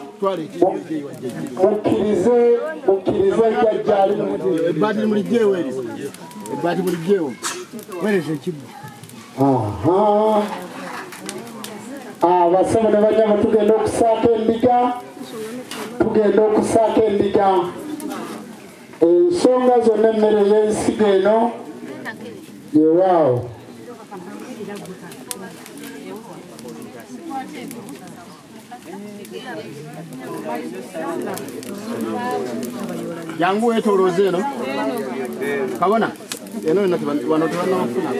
mukkirize, mukkirize jjajja ali mu Ebbaati muliggyewo eryo. Ebbaati muliggyewo. Weereza ekibbo. Aha. Abasebo ne banyabo tugenda okusaako endiga, tugenda okusaako endiga. Ensonga zonna emmere ey'ensigo eno yewaawo. Jangu weetoolooze eno. Kabona, eno yonna wano tebannabafuna.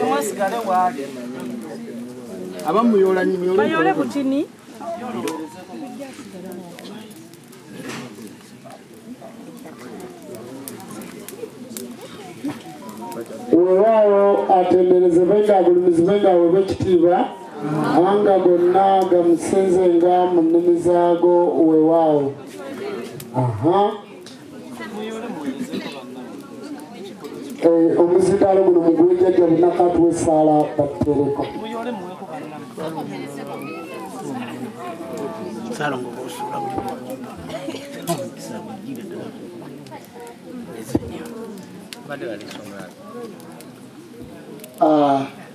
Abamu muyoola nnyo, muyoole Bayole butini. Weewaawo atenderezebwe nga agulumizibwe nga aweebwe ekitiibwa, amawanga gonna gamusinze nga mu nnimi zaago. Weewaawo. Aha. Omuzindaalo guno muguwe jjajja Bunaka atuwe essaala batuteereko. Ssalongo bw'osuula buli omukisa gujjire ddala badde balisomera.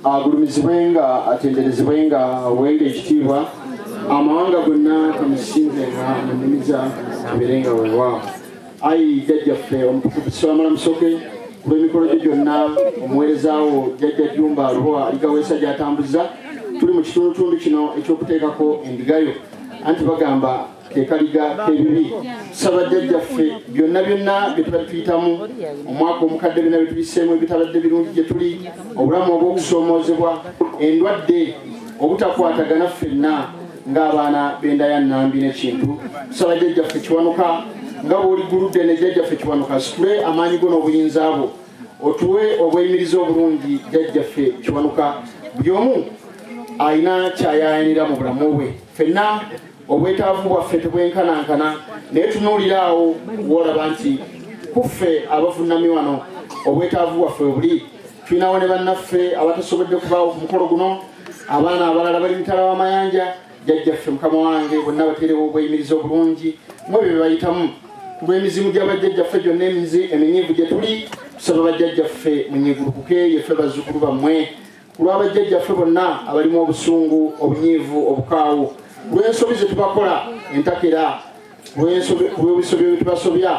Agulumizibwe nga atenderezebwe nga aweebwe ekitiibwa, amawanga gonna gamusinze nga mu nnimi abeere nga weewaawo. Ayi jjajjaffe omutukuvu Ssewamala Musoke, ku lw'emikolo gye gyonna omuweerezaawo jjajja Jjumba Lubowa Aligaweesa gy'atambuza, tuli mu kitundutundu kino ekyokuteekako endigayo, anti bagamba ke kaliga k'ebibi. Tusaba jjajjaffe byonna byonna bye tubadde tuyitamu omwaka omukadde, byonna bye tuyiseemu ebitabadde birungi gye tuli, obulamu obw'okusoomoozebwa, endwadde, obutakwatagana ffenna ng'abaana b'enda ya Nnambi n'ekintu. Tusaba jjajjaffe Kiwanuka nga bw'oliguludde ne jjajjaffe Kiwanuka, situle amaanyi go n'obuyinza bwo, otuwe obweyimiriza obulungi. Jjajjaffe Kiwanuka, buli omu alina kyayayanira mu bulamu bwe, ffenna obwetaavu bwaffe tebwenkanankana, naye tunuulira awo woolaba nti kuffe abavunnami wano obwetaavu bwaffe buli. Tulinawo ne bannaffe abatasobodde kubaawo ku mukolo guno, abaana abalala bali mitala w'amayanja. Jjajjaffe mukama wange, bonna bateerewo obweyimiriza obulungi mu ebyo bye bayitamu. Ku lw'emizimu gy'abajjajjaffe gyonna emizi eminyiivu gye tuli, tusaba bajjajjaffe munyiigulukuke, yeffe bazzukulu bammwe. Ku lw'abajjajjaffe bonna abalimu obusungu, obunyiivu, obukaawu, ku lw'ensobi ze tubakola entakera, ku lw'ebisobyo bye tubasobya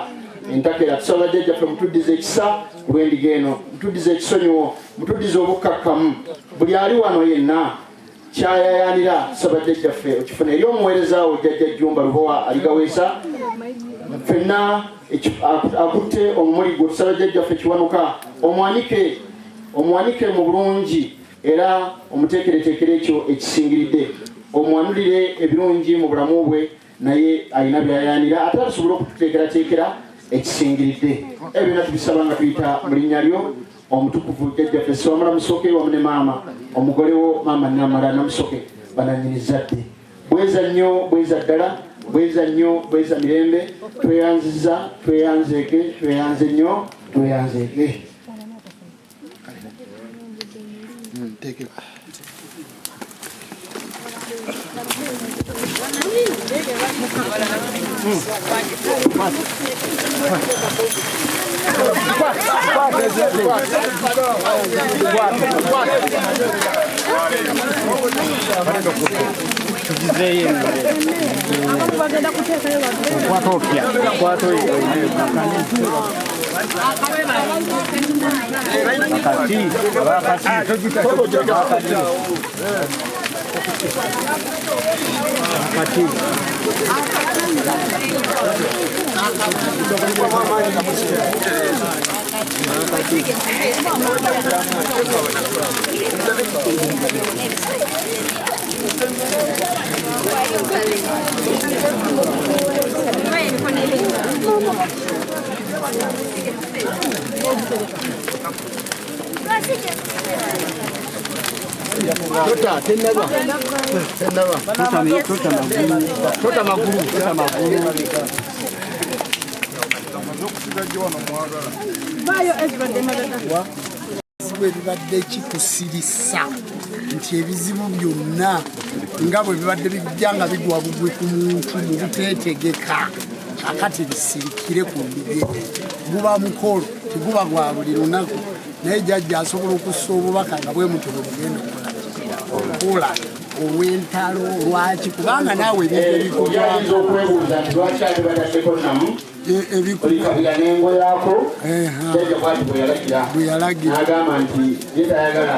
entakera, tusaba bajjajjaffe mutuddize ekisa ku lw'endiga eno, mutuddize ekisonyiwo, mutuddize obukkakkamu. Buli ali wano yenna kyayayanira, tusaba jjajjaffe okifuna eri omuweereza wo jjajja Jjumba Lubowa Aligaweesa, ffenna akutte omumuli gwo. Tusaba jjajjaffe Kiwanuka omwanike, omuwanike mu bulungi era omuteekereteekere ekyo ekisingiridde, omwanulire ebirungi mu bulamu bwe, naye alina byayanira ate atusobole okututeekerateekera Ekisingiridde ebyo byonna tubisaba nga tuyita mu linnya lyo omutukuvu jjajjaffe Ssewamala Musoke wamu ne maama omugolewo maama Namala Namusoke banannyini zadde. Bweza nnyo, bweza ddala, bweza nnyo, bweza mirembe. Tweyanziza, tweyanzeeke, tweyanze nnyo, tweyanzeeke. Tota, tenaba. Tenaba. Tota magulu. Tota magulu. Tota magulu. Bwe bibadde kikusirisa nti ebizibu byonna nga bwe bibadde bijja nga bigwa bugwi ku muntu mu buteetegeka, kakati bisirikire ku mbigere. Guba mukolo, teguba gwa buli lunaku, naye jjajja asobola okussa obubaka nga bwe mutyo bwe bugenda okukola olw'entalo lwaki, kubanga naawe ebintu ebikuyinza okwebuuza nti lwaki ate bataddeko namu olikabira n'engo yaako. Jjajja bwati bwe yalagira n'agamba nti ye tayagala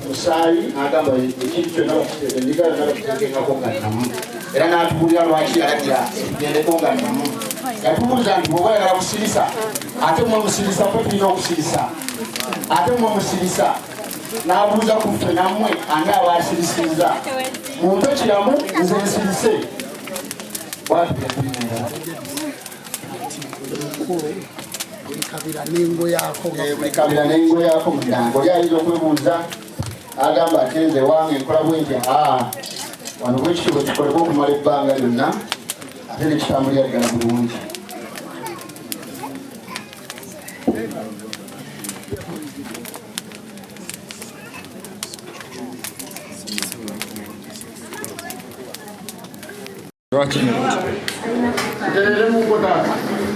musaayi, n'agamba ekintu kyonna bakiteeke, endiga yonna bakiteekengako nga nnamu, era n'atubuulira lwaki yalagira egendeko nga nnamu. Yatubuuza nti bw'oba oyagala kusirisa, ate mwe musirisa, ffe tulina okusirisa, ate mwe musirisa. N'abuuza ku ffe nammwe ani abaasirisiza, mumpe kiramu nze nsirise. Bwati yatubuulira buli kabira n'engo yaako, buli kabira n'engo yaako. Munange oli ayinza okwebuuza agamba ate nze wange nkola bwe nti wano bwekityo bwe kikolebwa okumala ebbanga lyonna ate ne kitambulira ddala bulungi.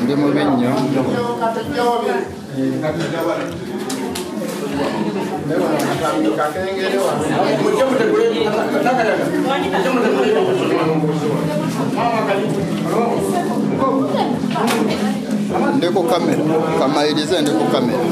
Ndi mubi nnyo. Ndi ku kamera, kamalirize ndi ku kamera.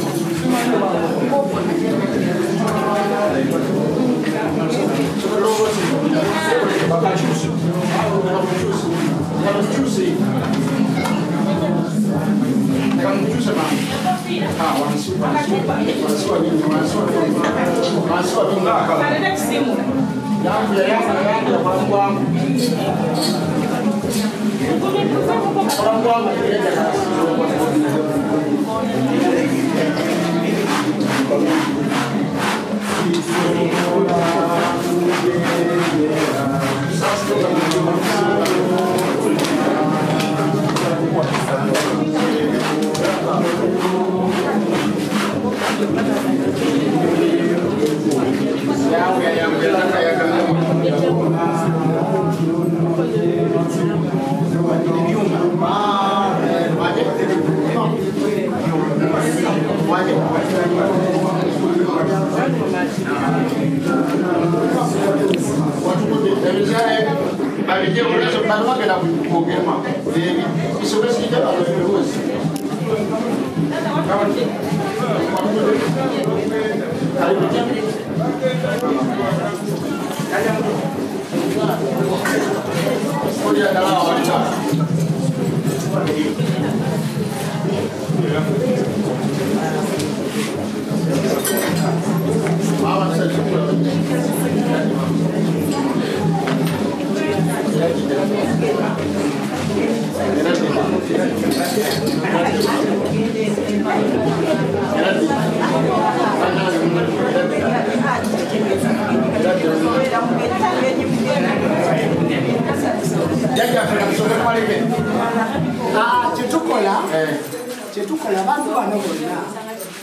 Bwe tukola abantu bano bonna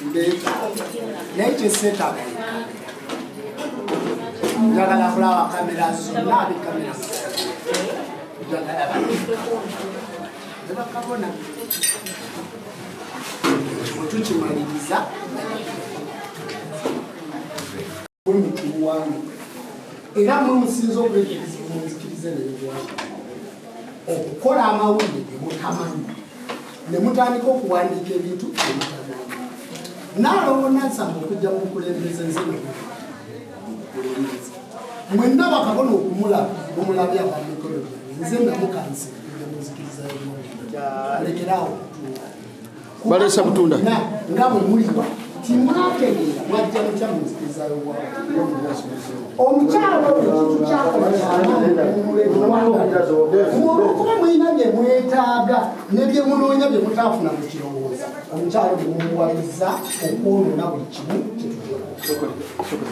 mbeetaaga, naye kyeseetaaga ye kamera. Njagala kulaba kamera zonna, abekamera njagala ne bakabona. Ekyo tukimaliriza muli mu kibuwanga, era mwe musinza okuleeta ebizibu mu nzikiriza n'eggwanga, okukola amawulire ge mutamanyi ne mutandika okuwandiika ebintu bye mutamanyi. Naalongo Nansamba okujja mu bukulembeze, nze namukulembeze mwenna bakabona okumulaba mumulabye aba mikolo gyange, nze namukansi okujja mu nzikiriza y'eggwanga. Mulekeraawo okutuula. Baleesa butunda. Nga bwe muliwa timwategeera, mwajja mutya mu nzikiriza y'obwanga? Omukyalo oyo ekintu kyakola kyamaanyi, mulina bye mwetaaga ne bye munoonya bye mutaafuna mu kirowooza. Omukyalo ne mumuwaliza okwonoona buli kimu kyetujja.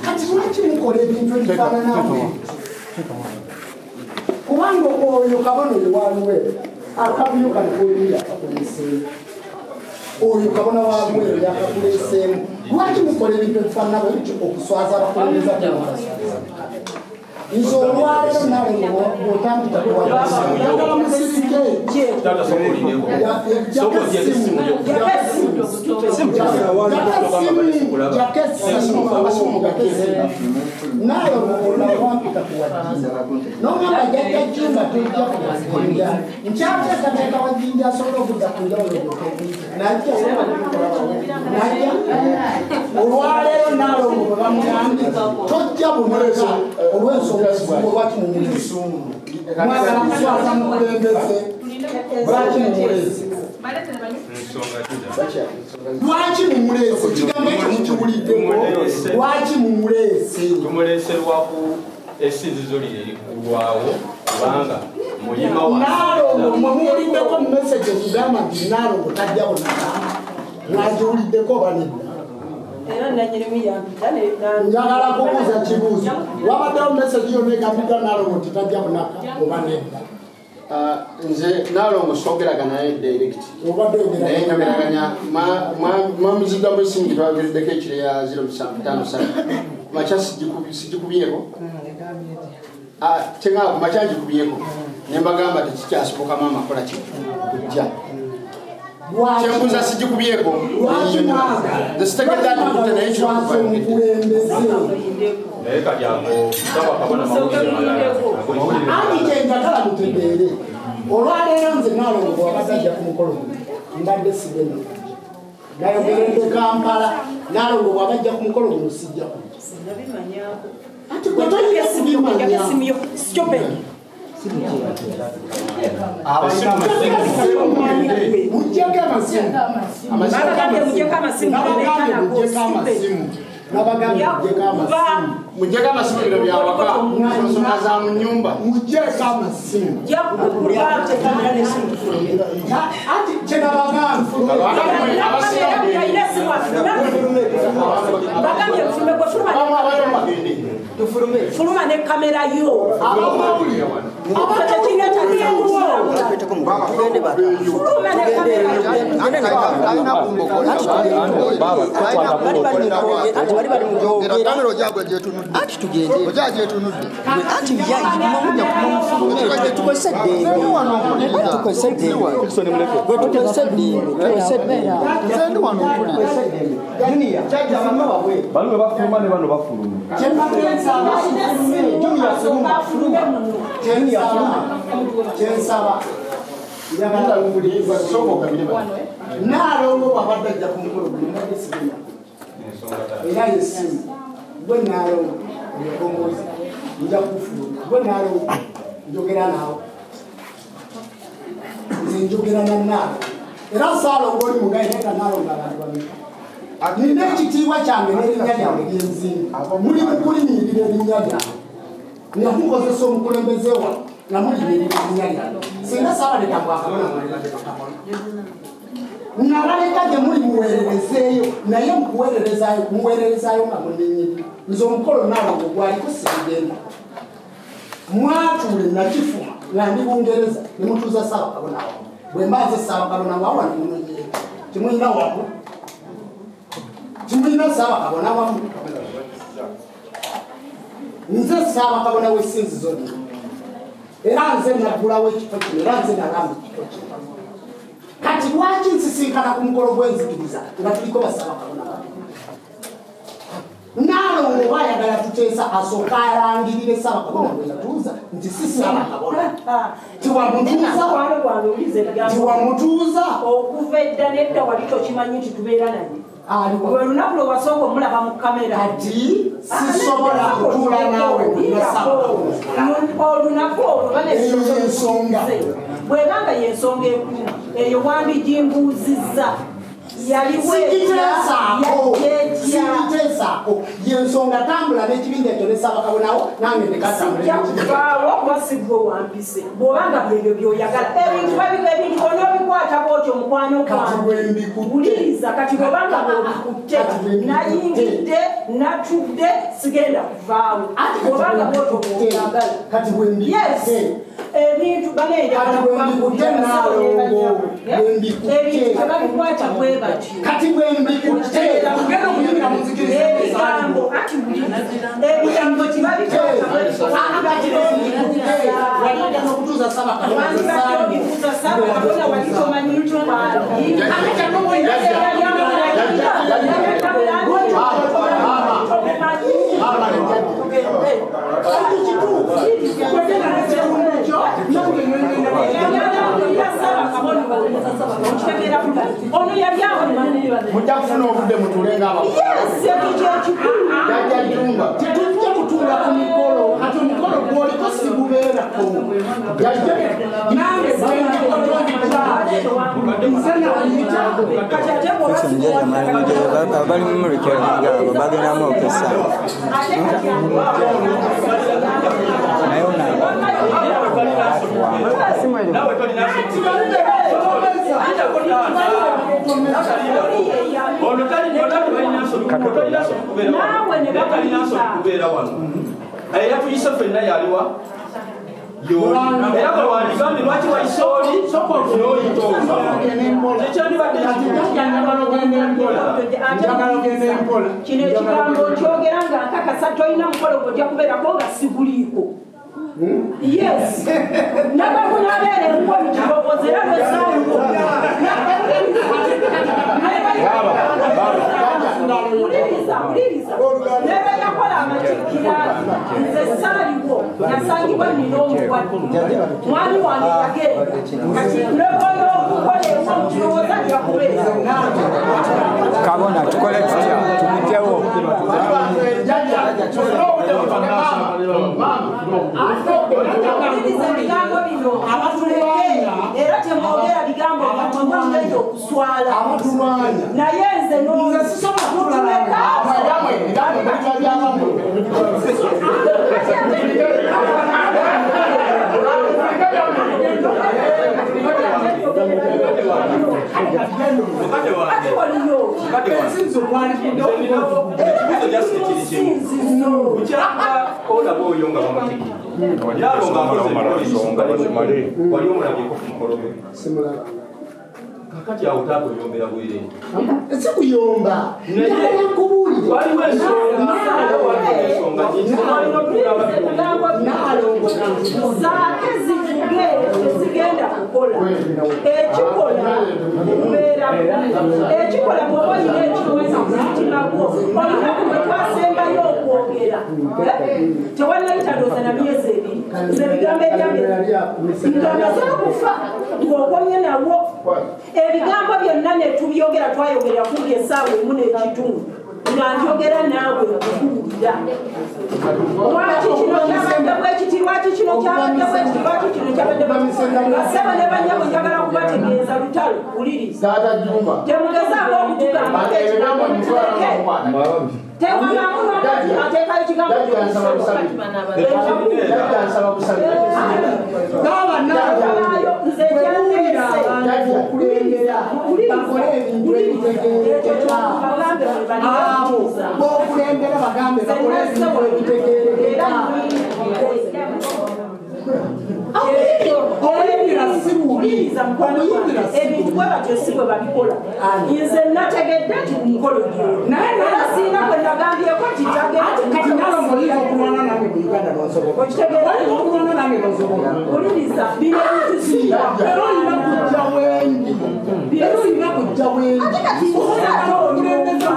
Kati lwaki mukola ebintu ebifaanana bwe bityo? Kubanga oyo kabona oyo waluweero akavuyo kano koyuya akakuleseemu, oyo kabona wabweru yakakuleseemu. Lwaki mukola ebintu ebifaanana bwe bityo okuswaza abakulembeza? Temukaswaza. Nze olwaleero nawe bwotandika kuwagala musirike. Naye olwampita kuwajinja nogamba jajja Jimba tojja kuwajinja, nkyateekateeka wajinja asobola okudda ku njawulo. Najja najja olwaleero naalongo bwe bamugambye tojja bumuleka olw'ensonga ezimu. Lwaki mumulese? Mwagala kuswaza mukulembeze. Lwaki mumulese? Lwaki mumuleese? Ekigambo ekyo mukiwuliddeko? Lwaki mumuleese? Tumuleese lwaku essinzizo lino erikulwawo, kubanga muyima wa Naalongo mwe muwuliddeko mu message ekugamba nti Naalongo tajja bunaka? Mwagiwuliddeko oba nedda? Era nanyinimu yampita. Njagala kubuuza kibuuzo: wabaddewo message yonna egambiddwa Naalongo nti tajja bunaka oba nedda? Nze Naalongo sogeragana naye direct. Obadde oyogera? Naye nyogeraganya mwamuziddamu esimu gye twayogereddeko ekiro ya 0753 kumakya. Sigikubyeko, kyeŋaa kumakya ngikubyeko ne mbagamba tekikyasoboka maama kola ki kujja. Kyembuuza, sigikubyeko? Lwaki mwagala Nze sitegedde agikutte, naye kiro kuswaza omukulembeze? Naye kati ago saba kabona mawulire malala. Anti kyenjagala mutegeere, olwaleero nze Naalongo bwabadde ajja ku mukolo guno mbadde sigenda kujja, nayogeredde Kampala. Naalongo bwaba ajja ku mukolo guno sijja kujja. Ati gwe toyina kubimanya. Mujjeko amasimu. Babagambye mujjeko amasimu. Nabagambye mujjeko amasimu, nabagambye mujjeko amasimu. Mujjeko amasimu, bino byawaka, nsonga za mu nyumba. Mujjeko amasimu. Anti kyenabagambye Bagambye mfulume, gwe fuluma. Fuluma ne kamera yo. Tekina. Fuluma ne kamera yo. Kamera ojagwe gyetunudde, ojja gyetunudde. Anti tukozesa eddembe, tukozesa eddembe, gwe tukozesa eddembe, tukozesa eddembe. Nze ndi wano mpulira. Bano bwe bafuluma ne bano bafuluma. Kyensaba, njagala Naalongo bwabadde ajja ku mukolo guno mbadde sigenda kujja, era yesimu gwe Naalongo omukongozi nja kufuluma. Gwe Naalongo njogera naawe, nze njogera na Naalongo, era Saalongo oli mugayi naye Naalongo abantu bameka nina ekitiibwa kyange n'erinnya lyange lyenzimba. Muli mukulinyiirira erinnya lyange nga mukozesa omukulembeze wa nga mulinyirira erinnya lyange. Singa saabaleka bwakabona mwalibadde bakabona, nabaleka gye muli muweererezeeyo, naye mukuweererezaayo muweererezaayo nga munenyedde. Nze omukolo Naalongo gwaliko sirigenda. Mwatuule nakifuma nga ndi Bungereza ne mutuuza Ssaabakabona wamu. Bwe mba nze Ssaabakabona wawa nemunonyeeko. Temulina wamu, temulina ssaabakabona wamu. Nze ssaabakabona w'essinzizo lino, era nze naggulawo ekifo kino, era nze nalamba ekifo kino. Kati lwaki nsisinkana ku mukolo gw'enzikiriza nga tuliko bassaabakabona babiri? Naalongo oba ayagala tuteesa, asooka alangirire ssaabakabona gwe yatuuza nti si ssaabakabona. Tiwamutuuza, tiwamutuuza. Okuva edda nedda wali tokimanyi nti tubeera naye. Lwe lunaku lwe wasooka omulaba mu kamera. Kati sisobola kutuula naawe kulina ssaabakabona. Olunaku olwo Eyo y'ensonga. Bwebanga yensonga ekuluma eyo wambigimbuuzizza. Sigiteesaako, sigiteesaako. Yensonga. Tambula n'ekibinja ekyo ne ssaabakabonawo, nange ndekatambule. Sijja kuvaawo kuba si gwe wampise. Bw'obanga byebyo by'oyagala, ebintu babiba ebintu onoobikwata bw'otyo, mukwano gwange. Wuliriza, kati bw'obanga bw'obikutte, nayingidde, natudde, sigenda kuvaawo. Bw'obanga bw'otyo bw'oyagala. Kati Yes, ebintu Kati bwembikutte, Naalongo, bwembikutte. Ebintu tebabikwata bwe batyo. Kati bwembikutte, tugenda okuyingira mu nzikiriza. Ebigambo ati wuliriza, ebigambo tebabikwata bwe batyo. Wali ogenda okutuuza ssaabakabona. Wandibadde obibuuza ssaabakabona, wali tomanyi nti waali. Ono yali amumanyi. Mujja kufuna obudde mutuule nga Yes, ekyo kyekikulu. Jajja Jumba. Tetujja kutuula ku mikolo. Kati omukolo gwoliko sigubeerako. Nange bwendikotonza nze nayita. Bali mu recording, abo bagendamu okesa. Naye ono Kubeera wano eyatuyise ffenna yaliwa era bwe wandigambye lwaki wayise oli n'oyita ono, tekyandibadde. Kino ekigambo nkyogera nga nkakasa, tolina mukolo gwojja kubeerako nga siguliiko. Yes, nabakunabeera ewuwo mu kibogozi era lwesaaluwo. Wuliriza, wuliriza, nebe yakola amatikkira, nze saaliwo, nasangibwa nina omulwadde, mwami wange yagenda. Kati nebwoyo okukola ewuwo mu kirowooza njakubeera. Kabona, tukole tutya? Tumugyewo? Wuliriza ebigambo bino, abatuleke, era temwogera bigambo byammwe, mugenda okuswala. Naye nze mutuleka. Ate waliyo Ekibuuzo kyasite kiri kimu: bukyanga olaba oyo nga bamutikidde, nalonga akoze emikolo egisinga, wali omulabyeko ku mukolo gwe? Kakati awo taakuyombera bwereere. Si kuyomba, njagala nkubuulire. Waliwo ensonga, era waliwo ensonga nyingi tulina okulaba. Zaake zivuge, tezigenda kukola. Ekikola kubeera ekikola bw'oba olina ekiweza ku mutima gwo. Olunaku lwe twasembayo okwogera, tewannayita ndowooza na myezi 2, nze ebigambo ebyange nga maze okufa ng'okomye nawo, ebigambo byonna ne tubyogera. Twayogerera kumpi essaawa emu n'ekitundu nga njogera naawe nkubuulira lwaki kino kyabadde bwekiti, lwaki kino kyabadde bwekiti, lwaki kino kyabadde bwekiti. Basebo ne bannyabo, njagala kubategeeza lutalo. Wuliriza, temugezaako okutugambako ekigambo mutuleke. Tewabaamu n'omuntu ateekayo kigambo. Nze Bwewulira abantu okulembera bakole ebintu ebitegeerekeka, abo bokulembera bagambe bakole ebintu ebitegeerekeka. Oluyimira si bubi. Wuliriza mukwano gwange, ebintu bwe batyo si bwe babikola. Nze nategedde nti ku mukolo gyoli, era siina bwe nagambyeko nti tagenda. Kati nalongo oyinza okulwana nange mu Uganda n'onsobola. Okitegeera? Oyinza okulwana nange n'onsobola. Wuliriza, bino ebintu si Era olina kujja wendi. Era olina kujja wendi. Ate kati nze ate okulembeza.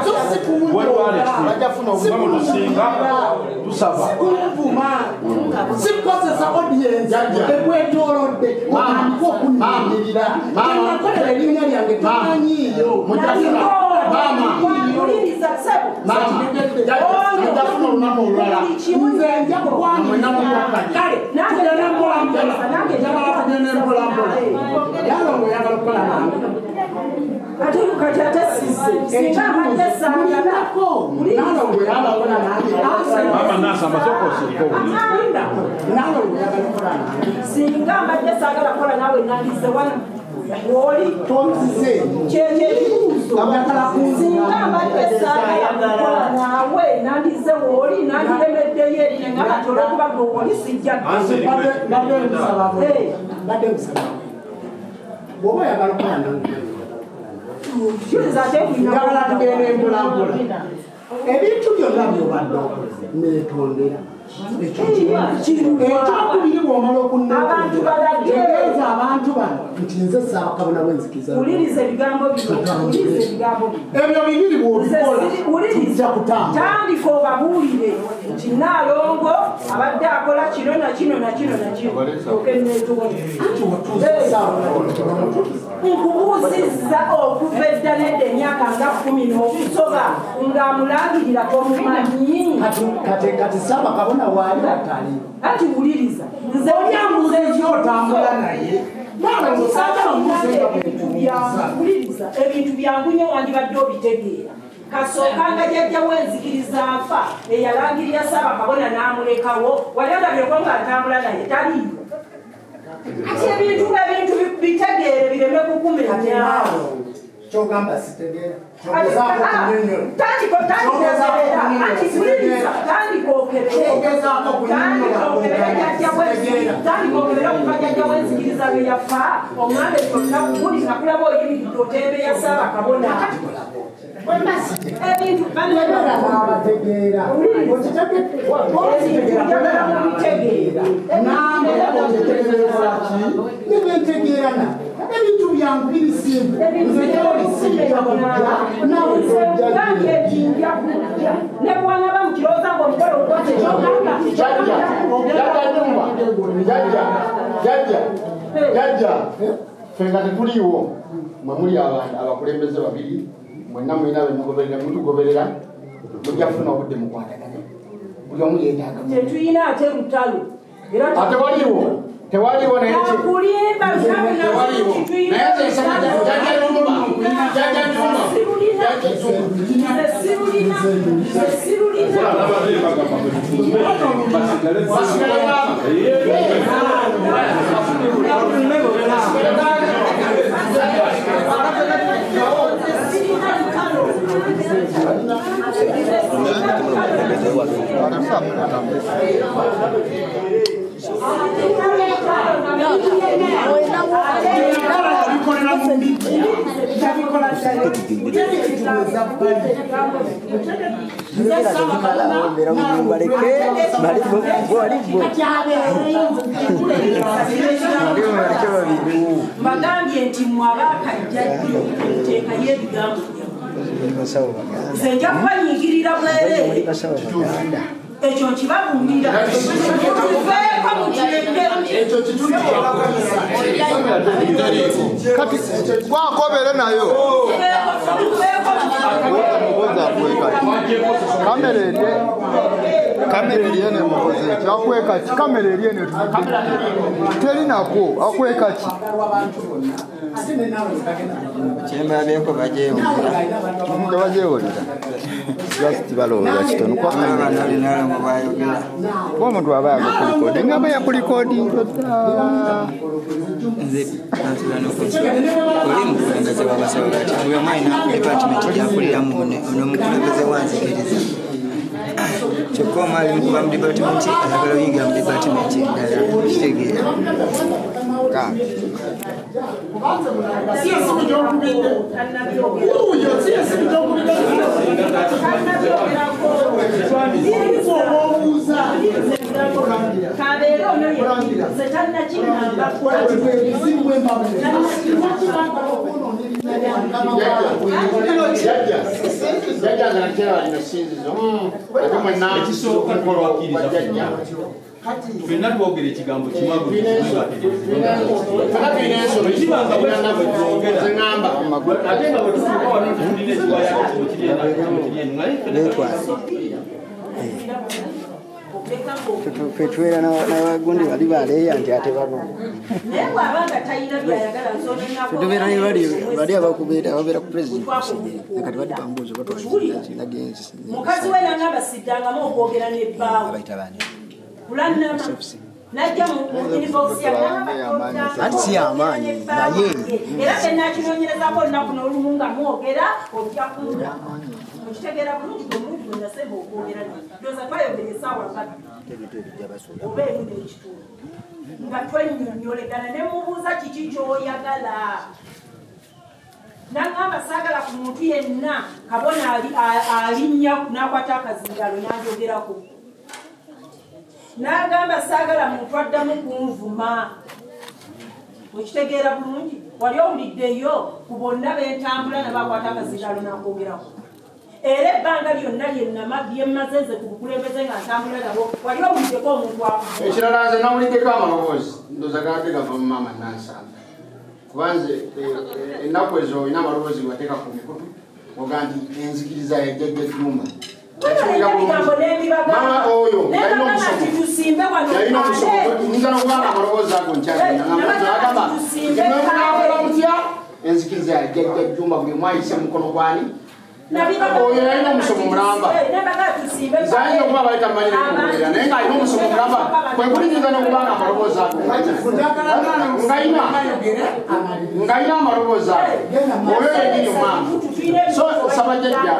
So si sikunvuma, sikukozesa audience ekwetolodde otandike okunyimirira. Kyenakolera erinnya lyange tomanyiiyo. Wuliriza ssebo. Nze nja kukwaniriza. Kale tugenda mpolampola, njagala tugende mpolampola. Yalongo oyagala okukola nange. Ate kati ate sizze singa abadde saagala. Nalongo oyagala okukola nange. Mama nasa amasoko osirike. Nalongo oyagala okukola nange. Singa mbadde saagala kukola naawe, nandize wano woli. Tonzize. Kyekyo ekibuuzo. Singa mbadde saagala kukola naawe, nandize wooli, nandiremeddeyo eri neŋŋamba nti olwokuba gwe wooli sijja. Mbadde nkusaba bw'oba oyagala okukola nange, Juliza ate njagala tugende mpolampola. Ebintu byonna byobadde okola neetondera. Ekyokubiri, bw'omala Abantu balage. okunneetegeeza abantu bano nti nze Ssaabakabona bw'enzikiriza. Wuliriza ebigambo bino, wuliriza ebigambo bino. Ebyo bibiri bw'obikola tujja kutambula. Tandika obabuulire nti Naalongo abadde akola kino na kino na kino na kino, okeneetonde. Nkubuuzizza okuva edda nedda, emyaka nga 10 n'okusoba ng'amulangirira, tomumanyi? Kati Ssaabakabona waali atali. Anti wuliriza, nze Oli ambuuza ekyo otambula naye. Nalongo saagala ombuuze nga bwenkubuuza. Wuliriza, ebintu byangu nnyo, wandibadde obitegeera. Kasookanga jjajja w'enzikiriza afa, eyalangirira Ssaabakabona n'amulekawo, wali olabyeko ng'atambula naye? Taliiyo. Kati ebintu bitegeere bireme kukumenya. Kyogamba sitegeera. Kyogezaako okunyonyola. Tandika Kyogezaako okunyonyola. anti wuliriza, tandika okebere. Kyogezaako okunyonyola. Tandika okebere jjajja w'enzikiriza, tandika okebere okuva jjajja w'enzikiriza lwe yafa, oŋŋambe kyonna buli nakulaba oyimiridde otembeeya Ssaabakabona. Ebintu Abategeera. Okitegedde? Njagala mubitegeera. Nange okitegeera ki? Ne bwentegeera nange. Ebintu byangu biri simple. Nze gyoli sijja kujja, naawe tojja Gambye nti nja kujja, ne bwanaba mukirowooza ng'omukolo ogukoze, kyogamba. Jajja, jajja Jumba, jajja, jajja, jajja, ffe nga tetuliiwo, mwe muli abantu abakulembeze babiri, mwenna mulina be mugoberera, mutugoberera, mujja kufuna obudde mukwatagane. Buli omu yeetaaga munne. Tetulina ate lutalo era. Ate waliwo, tewaliwo naye ki? Nakulimba. Tewaliwo. Naye nze nsaba jajja Jumba, jajja Jumba, jajja Jumba. Nze sirulina, nze sirulina. Bikolera mu media. Tabikola ddala. Tekitubuuza bbali. Baleke bali bo babiri. Mbagambye nti mmwe abaakajjajjo, teekayo ebigambo byammwe. Basawo baganda. Nze nja kubanyigirira bwereere. Basawo baganda. Ekyo nkibabuulira, tuveeko mukireke. Kati gwakobere nayo. Mukozi akweka ki? Kamera erye, kamera eri eno, emukoze eki? Akweka ki? Kamera eri eno etudde teri nako, akweka ki? Kyembabyeko bagyewulira. Tebagyewulira, just balowooza kitono kuba kamera. Nalongo bwayogera. Kuba omuntu aba yakulikodinga ngamba yakulikodinga dda. Nze kansula nokunsula oli mukulembeze w'abasawo, kati buli omu alina department gyakuliramu. Ono mukulembeze wanzikiriza. Kyokka omu ali mukuva mu dipatimenti ayagala oyingira mu dipatimenti endala, kitegeera. Si esimu gy'okubidde. Wuuyo, si esimu gy'okubidde. Obuuza. Kabeere ono ye tannakiŋŋamba. Jjajja nze nakyera lino ssinzizo ate mwenna mukolo gwa jjajja. Ffenna twogera ekigambo kimu. Ffenna tulina ensobi nze ŋŋamba. Ate nga bwe tutuuka wano tulina ekiwaya kino kiri eno, kino kiri eno, naye ffenna Ffe tubeera n'abagundi bali baleeya nti ate bano. Naye bw'abanga talina byayagala Ffe tubeera ne bali abakubeera ababeera ku pulezidenti Museveni kati badde bambuuza oba twalinagenzi. Mukazi we nangamba siddangamu okwogera n'ebbaawo kulannama najja mu inbox yange. Anti si yamaanyi naye era kyenakinoonyerezaako olunaku n'olumu nga mwogera ojja kunda mukitegeera bulungi gwe omulundi gwe nasemba okwogera naye ndowooza twayogera essaawa 2 oba 1 n'ekitundu nga twennyonnyolegana ne mubuuza kiki ky'oyagala. Nangamba saagala ku muntu yenna kabona alinnya n'akwata akazindalo n'ayogerako. N'agamba saagala muntu addamu kunvuma. Okitegeera bulungi wali owuliddeyo ku bonna bentambula nabakwata akazindalo n'akwogerako. Era ebbanga lyonna lyemmaze nze ku bukulembeze nga ntambula nabo wali owuliddeko omuntu akuvuma. Ekirala nze nawuliddeko amaloboozi ndowooza gabadde gava mu maama Nansamba kuba nze ennaku ezo olina amaloboozi wateeka ku mikutu oga nti enzikiriza ya jjajja Jjumba. Mama oyo yalina omusomo, yalina omusomo nyinza n'okubanga amaloboozi ago nkyagamba nti mutya enzikiriza ya jjajja Jjumba buli omu ayise mukono gwani. Oyo yalina omusomo mulamba nze ayinza okuba bali tamanyi nekugoberera naye ng'alina omusomo mulamba kwe kulinyinza n'okubanga amaloboozi ago ng'alina amaloboozi ago oyo yennyini omwana. So nsaba jjajja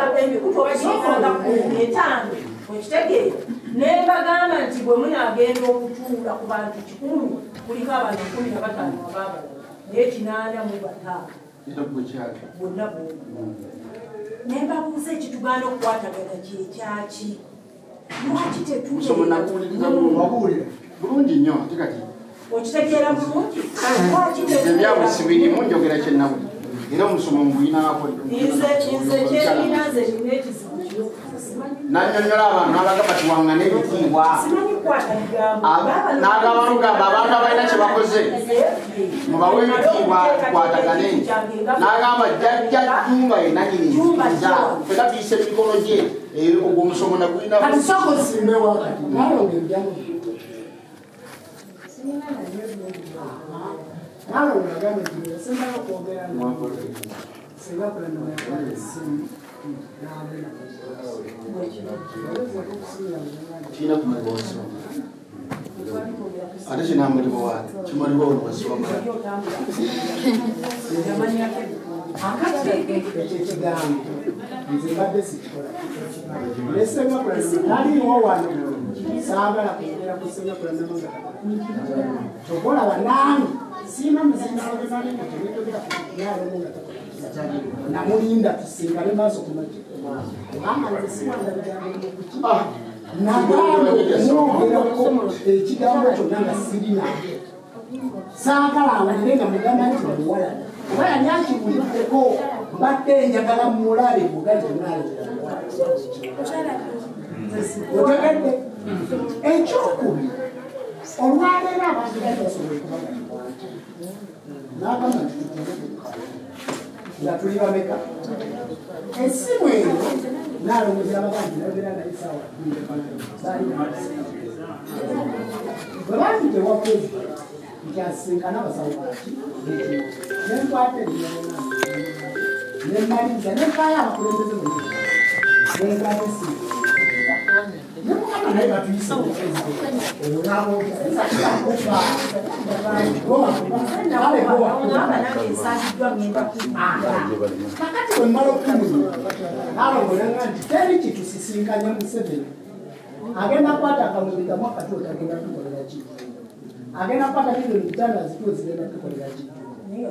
okitegeera ne mbagamba nti bwe munaagenda okutuula ku bantu 100 kuliko abantu 15 abaabala naye 85 bonna bonna ne mbabuuza ekitugaana okukwatagana kyekyaki lwaki Musomo nakuwuliriza bulungi nnyo ate kati okitegeera bulungi lwaki ebyabwe sibirimu njogera kye nawulira era omusomo nguyinako. Nze kyerina nze nina ekizibu kyo Nannyonnyola abantu n'abagamba tiwaŋŋane ebitiibwa simanyi kukwata bigambo. N'agamba n'ogamba abantu abalina kye bakoze mubawe ebitiibwa tukwatagane. N'agamba jjajja Jjumba ye nannyini nzikiriza ffenna tuyise emikono gye ogwo omusomo nagulina. Kati sooka osimbewo kati nalongo ebyamu nalongo agambye nti yasembayo okwogera singa kulannama yakwata essimu n'agenda kirina kumaliwa wasoma ate kinamulimu waani kimaliwa ono wasoma. Akati ekyo ekigambo nze mbadde sikikola ne Ssenga Kulannama taliiwo wano saagala kwogera ku Ssenga Kulannama nga kyokka olaba nange siina muzindaalo ge nali nga tebetogera ku nalongo nga takola namulinda tusingane maaso ku maki kubanga nze siwanda bigambo mukuki nagaana okumwogerako ekigambo kyonna nga sirina saagala awulire nga mugamba nti muwala oba yali akiwuliddeko mbadde njagala mulabe mugali nalongo otegedde. Ekyokubiri olwaleero abantu bali basobola okuba n'agamba nti tutuule nga tuli bameka esimu eyo nalongo ababangi nayogera naye essaawa 2 bwe bampita ewa pulezidenti nti asisinkane abasawo baki nenkwata ebiyona nemmaliriza nempaayo abakulembeze bonna nenkwata esimu ne mukama naye batuyise oyo n'aboogera kakati bwe mmala okumunywa nalongo nanga nti teri kitusisinkanya Museveni Agenda kukwata akawumbi kamu akatuuti agenda tukolera kijjulo. Agenda kukwata milioni 5 azituwe zigenda tukolera kijjulo.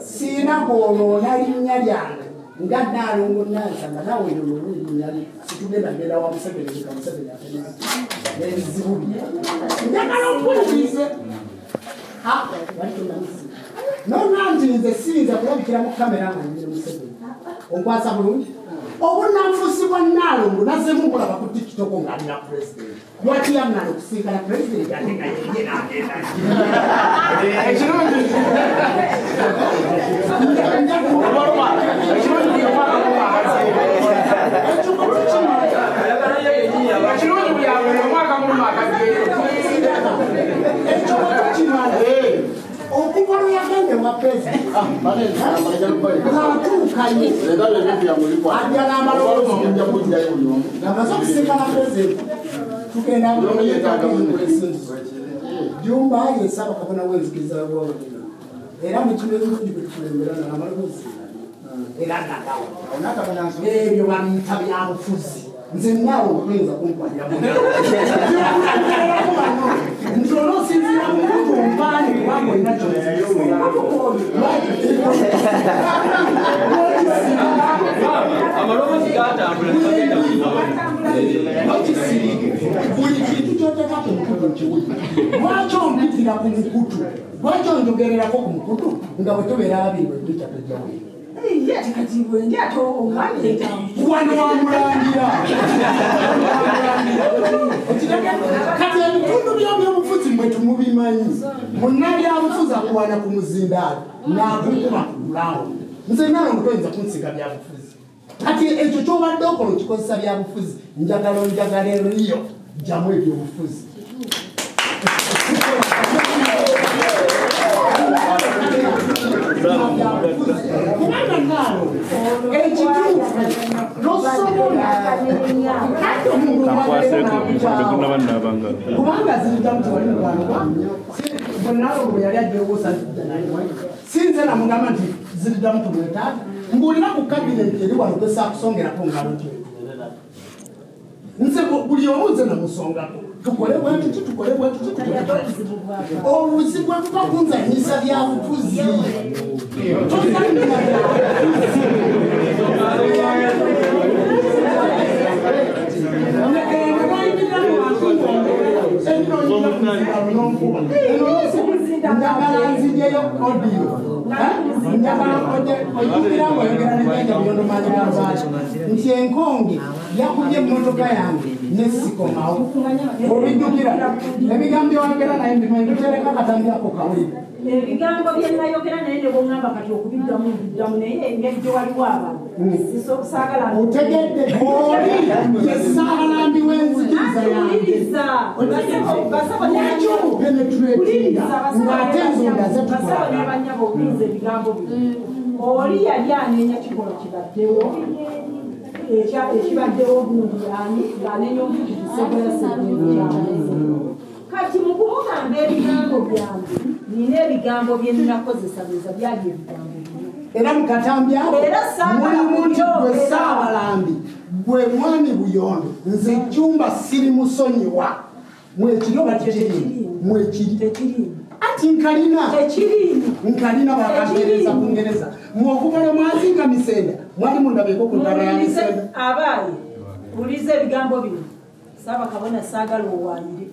Siina kwonoona linnya lyange nga Nnaalongo Nansamba naawe yonoona erinnya lye situgenda genda wa Museveni nga Museveni ateneza n'ebizibu bye. Njagala ompulirize. Nona nti nze siyinza kulabikira mu kamera nga ndi ne Museveni. Onkwasa bulungi? Obunnanfuusi bwa Nnaalongo nazzeemu nkulaba ku TikTok ng'ali na pulezidenti. Lwaki yaŋŋaana okusinkana pulezidenti ate nga ye n'agenda? Ekirungi ekirungi buli omwaka muluma akaggeyo. Ekyo bwe tukimala okuva lwe yagenda ewa pulezidenti ng'atuukanye ajja n'amaloboozi ng'amaze okusinkana pulezidenti tugenda esinzizo. Jumba ye Ssaabakabona w'enzikiriza y'obwawuliro era mu kino ebirungi bwe tukulembera n'amaloboozi era nagawo ebyo babiyita byabufuzi. Nze naawe okuyinza kunkwalira bano nti onoosinziira ku mukutu ompaane kubanga olina Amaloboozi gatambula. Kyokisirike. Buli kintu kyoteeka ku mukutu nkiwulira. Lwaki ompitira ku mukutu? Lwaki onjogererako ku mukutu nga bwe tubeera ababiri bwe tuyita tojjawulira? Ye ati kati bwendi ate omwami etambula. Wano wamulangira kati ebitundu by'ebyobufuzi mwe tumubimanyi. Munnabyabufuzi akuwaana ku muzindaalo n'akukuba ku gulaawo. Nze Nalongo toyinza kunsiga byabufuzi. Kati ekyo kyobadde okola okikozesa byabufuzi. Njagala onjagala eriyo jjamu ebyobufuzi. Kubanga naalo ekituufu tosobola kati omuntu Kankwaseeko tegunaba nnaabanga. Kubanga ziritamu tewali mukwano gwange bwenalo bwe yali ajja nzijja naye sinze namugamba nti ziriddamu tumwetaaga. Mbuulira ku kabineti eri wano kwesaakusongerako ngalo nti nze buli omu nze namusongako tukole bwetuti tukole bwetuti tukole bwetuti. Obuzibu bwe buva kunzanyisa byabufuzi tozanyisa byabufuzi. Njagala nzijeyo audio, njagala ojjukira ng'oyogera ne Jjajja Buyondo Maanyi Galwaki nti enkonge yakubye emmotoka yange nesikomawo. Obijjukira ebigambo byewayogera naye mbimanyi tutereka akatambi ako kawulire. Ebigambo bye nayogera naye ne bwoŋŋamba kati okubiddamu mbiddamu naye engeri gye waliwo abantu saagala. Otegedde oli ye Ssaabalambi w'enzikiriza yange. Lwaki omupenetratinga ng'ate ensonga ze Basebo tukola? Ne banyabo, owuliriza ebigambo bino. Oli yali anenya kikolwa kibaddewo ekibaddewo gundi ani ng'anenya omujuzi Ssegoya Ssenyonyi kyamuze. Kati mu kumugamba ebigambo byange nina ebigambo bye nnakozesa beza byali ebigambo bino. Era mu katambi ako Era saagala mulimu nti gwe kubyogera. Ssaabalambi gwe mwami Buyondo nze Jumba siri musonyiwa mwekiri oba tekiriimu mwekiri ati nkalina nkalina bakampereza ku Ngereza mwokuva lwe mwazinga Misenda mwali mundabeko ku ntala ya Muwulirize Misenda. Abaaye wuliriza ebigambo bino. Saabakabona saagala owaayire.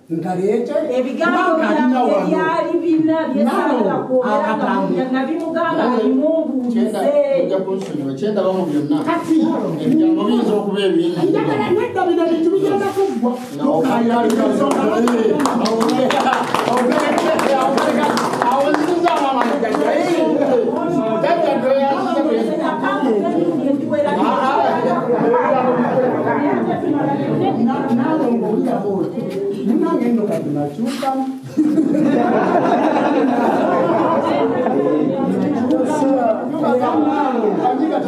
Nkaleete. Ebigambo Kuba nkalina byange wano. byali bina byesaagala Nalo, kwogera nga akatambi. nabimugamba bimumbuulize. Ojja kunsonyiwa kyendabamu byonna. Kati ebigambo biyinza okuba ebingi. Njagala nedda bino bintu bigenda kuggwa. Awo nziza mama jjajja. Jjajja tweyanziza. Nalongo owulira bwoti munange nno kati nakyukamu era nalongo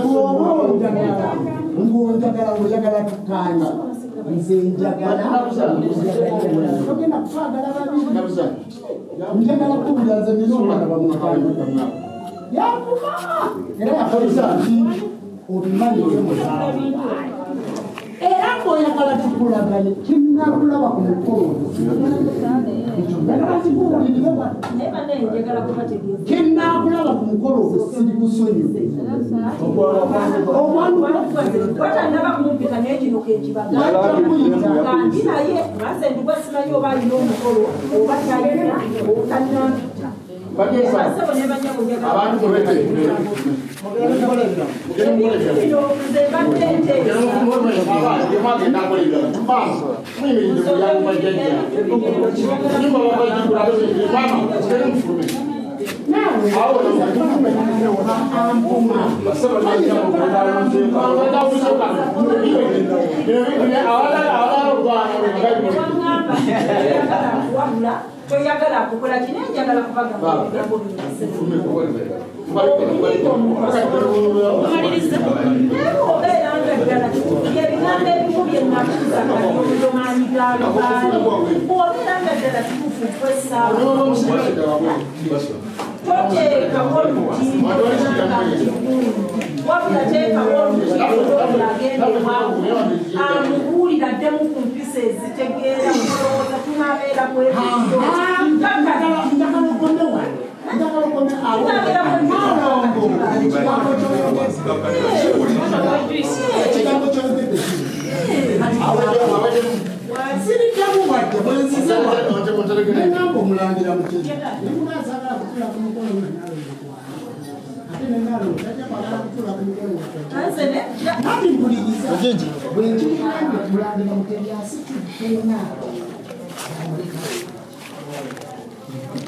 bw'oba onjagala ng'onjagala ng'oyagala tukkaanya nze njagala togenda kutwagala babiri njagala kuwulira nze nina omwana bamukanya yakuma era yakozesa nti obimanyi oli muzaala. Era ng'oyagala tukulaganye kinnakulaba ku mukolo kinnakulaba ku mukolo ogwo sirikusonyiwa. Watannaba kumpita naye kino kenkibagandi naye nze ndugwa simanyi oba alina omukolo oba talina otanampita. Toyagala kukola kino, njagala kubagamba ebigambo bino. Naye obeera nga ddala ebigambo ebimu bye nakuza kati maanyi ga lubaale, bw'obeera nga ddala kituufu kwessaawa toteekawo olutindo nga kigundi, wabula teekawo olutindo agenda ewaabwe amubuulira addemu ku mpisa ezitegeera kulowooza tunaabeera kwebyo. Ekigambo ky'oyogedde sirikyamu wadde bwenzize nengamba omulangira Mutebi nemugaasagala kutuula ku mukolo nga Nalongo ate ne Nalongo tajja kwagala kutuula ku mukolo ati mpuliriza bwenkikugambye omulangira Mutebi asitudde naalongo.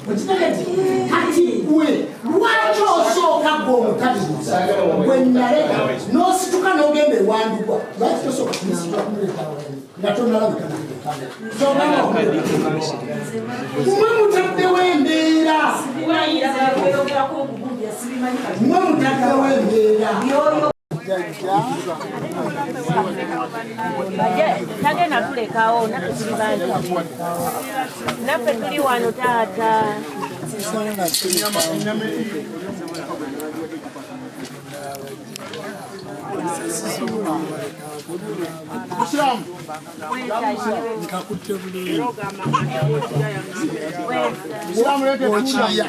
Okitegedde? Kati gwe lwaki osooka gwe omukaliriza gwe naleka n'osituka n'ogenda ewandugwa, lwaki tosooka kumusitula kumuleeta nga tonalabika mwe mutaddewo embeera, mwe mutaddewo embeera. Tagenda tulekawo naffe tuli bantu, naffe tuli wano taata. Nkakutte bulungi okiya.